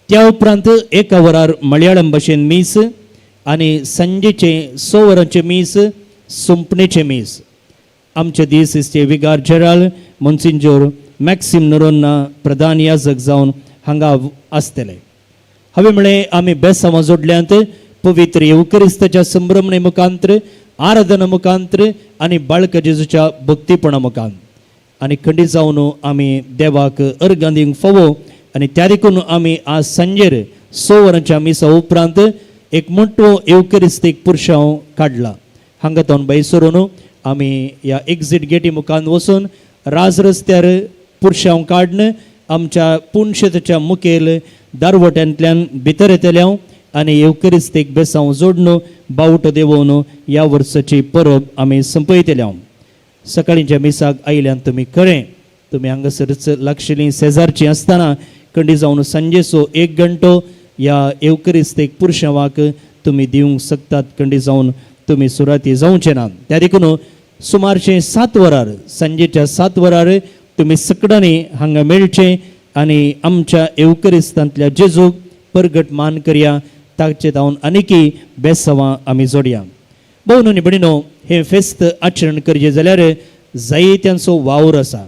त्या उपरांत 1 वरार मलयाळम भाशेन मीस आनी सांजेचें 6 वरांचें मीस सोंपणेचें मीस. आमचे दीस विगार जेराल मोन्सिंजोर मॅक्सिम नरोन्ना प्रधान याजक जावन हांगा आसतले. हांवें म्हळें आमी बेसांवां जोडल्यांत पवित्र येवकरिस्ताच्या संभ्रमणे मुखांत्र, आराधना मुखांत्र आनी बाळका जेजूच्या भक्तीपणा मुखान. आनी खंडीत जावन आमी देवाक अर्गां दिवंक फावो. आनी त्या देखून आमी आज सांजेर 6 वरांच्या मिसा उपरांत एक मोटो येवकरिस्तीक पुरशांव काडला. हांगा तावन भायर सरून आमी ह्या एक्झीट गेटी मुखान वचून राज रस्त्यार पुरशांव काडून आमच्या पुणशेताच्या मुखेल दारवट्यांतल्यान भितर येतले आनी येवकरिस्तीक बेसांव जोडून बावटो देंवोवन ह्या वर्साची परब आमी संपयतले. सकाळींच्या मिसाक आयल्यान तुमी खरें तुमी हांगासरच लागशिल्लीं शेजारचीं आसतना कंडी जावन सांजेचो 1 घंटो ह्या येवकरिस्तीक पुरशांवाक तुमी दिवंक शकतात. कंडी जावन तुमी सुराती जावचे ना. त्या देखून सुमारचें 7 वरार सांजेच्या 7 वरार तुमी सकडांनी हांगा मेळचें आनी आमच्या येवकरिस्तांतल्या जेजूक परगट मान करया. ताचे जावन आनीकी बेसांवां आमी जोडया. भोवन आनी भयणीनो, हें फेस्त आचरण करचें जाल्यार जायत्यांचो वावर आसा,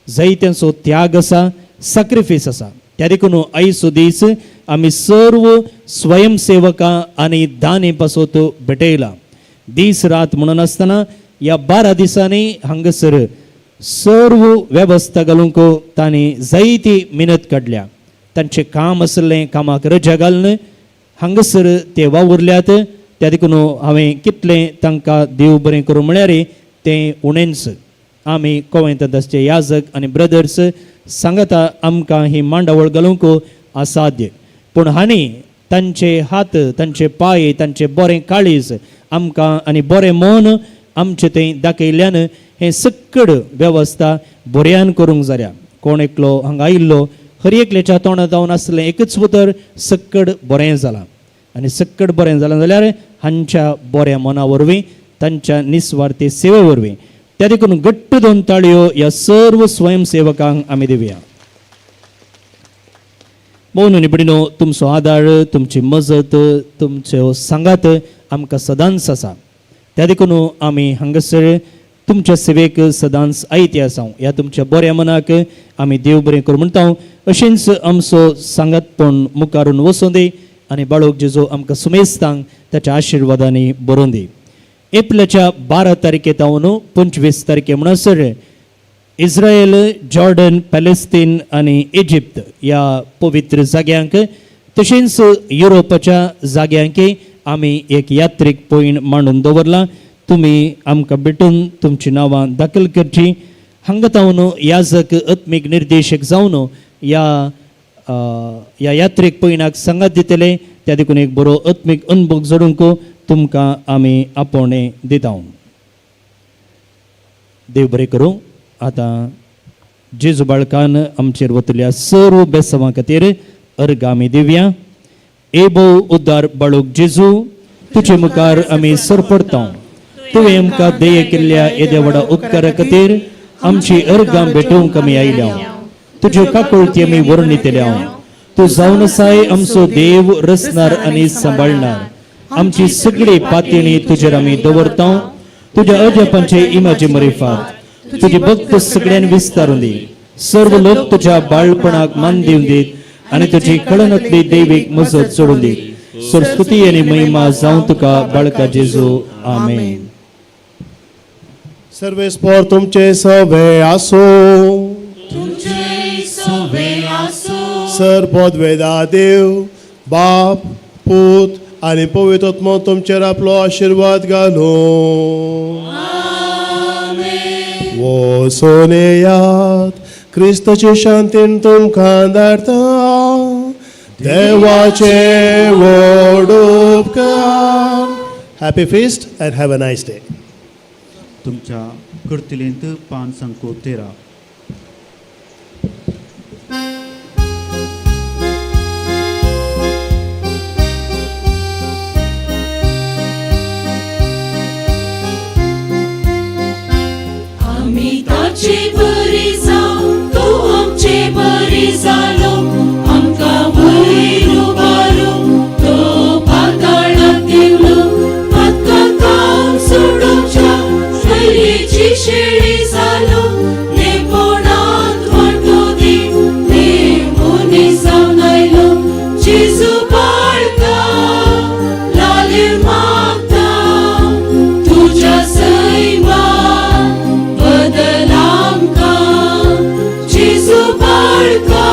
जायत्यांचो त्याग आसा, सॅक्रिफायस आसा. त्या देखून आयचो दीस आमी सर्व स्वयंसेवकां आनी दानी पासत भेटयला. दीस रात म्हणून आसतना ह्या 12 दिसांनी हांगासर सर्व वेवस्था घालूंक तांणी जायती मेहनत काडल्या. तांचें काम आसलें कामाक रजा घालून हांगासर ते वावुरल्यात. त्या देखून हांवें कितलें तांकां देव बरें करूं म्हळ्यार तें उणेंच. आमी गोंयांत आसचे याजक आनी ब्रदर्स सांगता आमकां ही मांडावळ घालूंक असाध्य, पूण हांणी तांचे हात, तांचे पांय, तांचे बरें काळीज आमकां आनी बरें मन आमचें थंय दाखयल्ल्यान हें सक्कड वेवस्था बऱ्यान करूंक जाल्या. कोण एकलो हांगा आयिल्लो हर एकल्याच्या तोंडा जावन आसलें एकच उतर, सक्कड बरें जालां. आनी सक्कड बरें जालां जाल्यार हांच्या बऱ्या मना वरवीं, तांच्या निस्वार्थी सेवे वरवीं. त्या देखून घट्ट 2 ताळयो ह्या सर्व स्वयंसेवकांक आमी दिवया. भोवन आनी भयणीनो, तुमचो आदार, तुमची मजत, तुमच्यो सांगात आमकां सदांच आसा. त्या देखून आमी हांगासर तुमच्या सेवेक सदांच आयते आसा. ह्या तुमच्या बऱ्या मनाक आमी देव बरें करूं म्हणटा. अशेंच आमचो सांगातपण मुखारून वचूं दी आनी बाळोक जेजो आमकां सुमेस्तांक ताच्या आशिर्वादांनी बरोवन दी. एप्रिलाच्या 12 तारखे तावन 25 तारखे म्हणसर इस्रायल, जॉर्डन, पॅलेस्तीन आनी इजिप्त ह्या पवित्र जाग्यांक तशेंच युरोपाच्या जाग्यांक आमी एक यात्रीक पॉयंट मांडून दवरला. तुमी आमकां भेटून तुमची नांवां दाखल करची. हांगा तावन याजक आत्मीक निर्देशक जावन ह्या ह्या यात्रीक पयणाक सांगात दितले. त्या देखून एक बरो आत्मीक अनुभव जोडूंक तुमकां आमी आपोवणें दिता. देव बरें करूं. आतां जेजू बाळकान आमचेर वतल्या सर्व बेसवां खातीर अर्गां आमी दिवया. एबो उद्दार बाळूक जेजू, तुजे मुखार आमी सरपडता. तुवें आमकां देय केल्ल्या येद्या व्हडा उपकारा खातीर आमची अर्गां भेटोवंक आमी आयल्या. तुज्यो काकुळती आमी वर्णितल्या. तूं जावन आसाय आमचो देव, रचणार आनी सांबाळणार. आमची सगळी पातणी तुजेर आमी दवरता. तुज्या अजापांचे इमाजी मरिफात तुजी भक्त सगळ्यान विस्तारून दी. सर्व लोक तुज्या बाळपणाक मान दिवन दीत आनी तुजी कळनातली देवीक मजत चडून दीत. सरस्वती आनी महिमा जावं तुका बाळका जेजू. आमेन. सर्वेस्पर तुमचे सवे आसो. तुमचे सवे आसो. सर पदवेदा देव बाप पूत आनी पवित्र आत्मो तुमचेर आपलो आशिर्वाद घालूं. वो सोनेयात क्रिस्ताचे शांतीन तुमकां धाडटा. देवाचे व्हड उपकार. Happy feast and have a nice day. तुमच्या करतलेंत पान संको 13. आमी ताचे बरी जावं, तूं आमचे बरी जालो. आमकां वयर उबारू, तो पाताळांत देंवलो. पातकां सोडोवच्या शैलीची शेळी जालो. लेपणांत वांटो दी, देव मनीस जावन आयलो. जेजू बाळका लाले मागता, तुज्या सैमान बदल आमकां. जेजू बाळका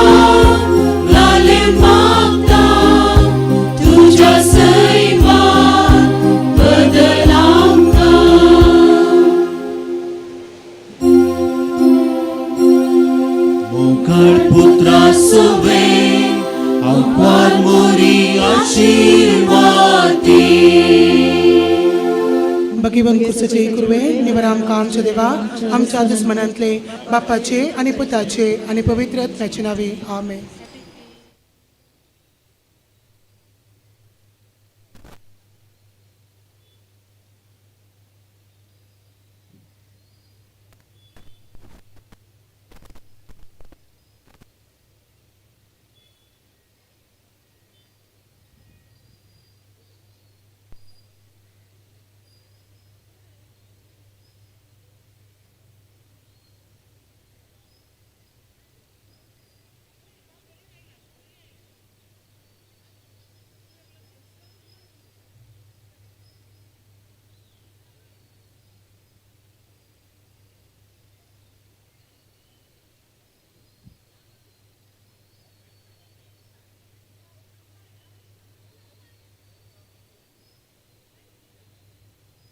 लाले मागता, तुज्या सैमान बदल आमकां. मोगाळ पुत्रा सुवे आंकवार मोरी आशिर्वादी. भगीवन कुर्साचे कुर्वे निवर आमकां आमच्या देवा आमच्या दुस्मनांतले बापाचे आनी पुताचे आनी पवित्र आत्म्याचे नांवी. आमेन.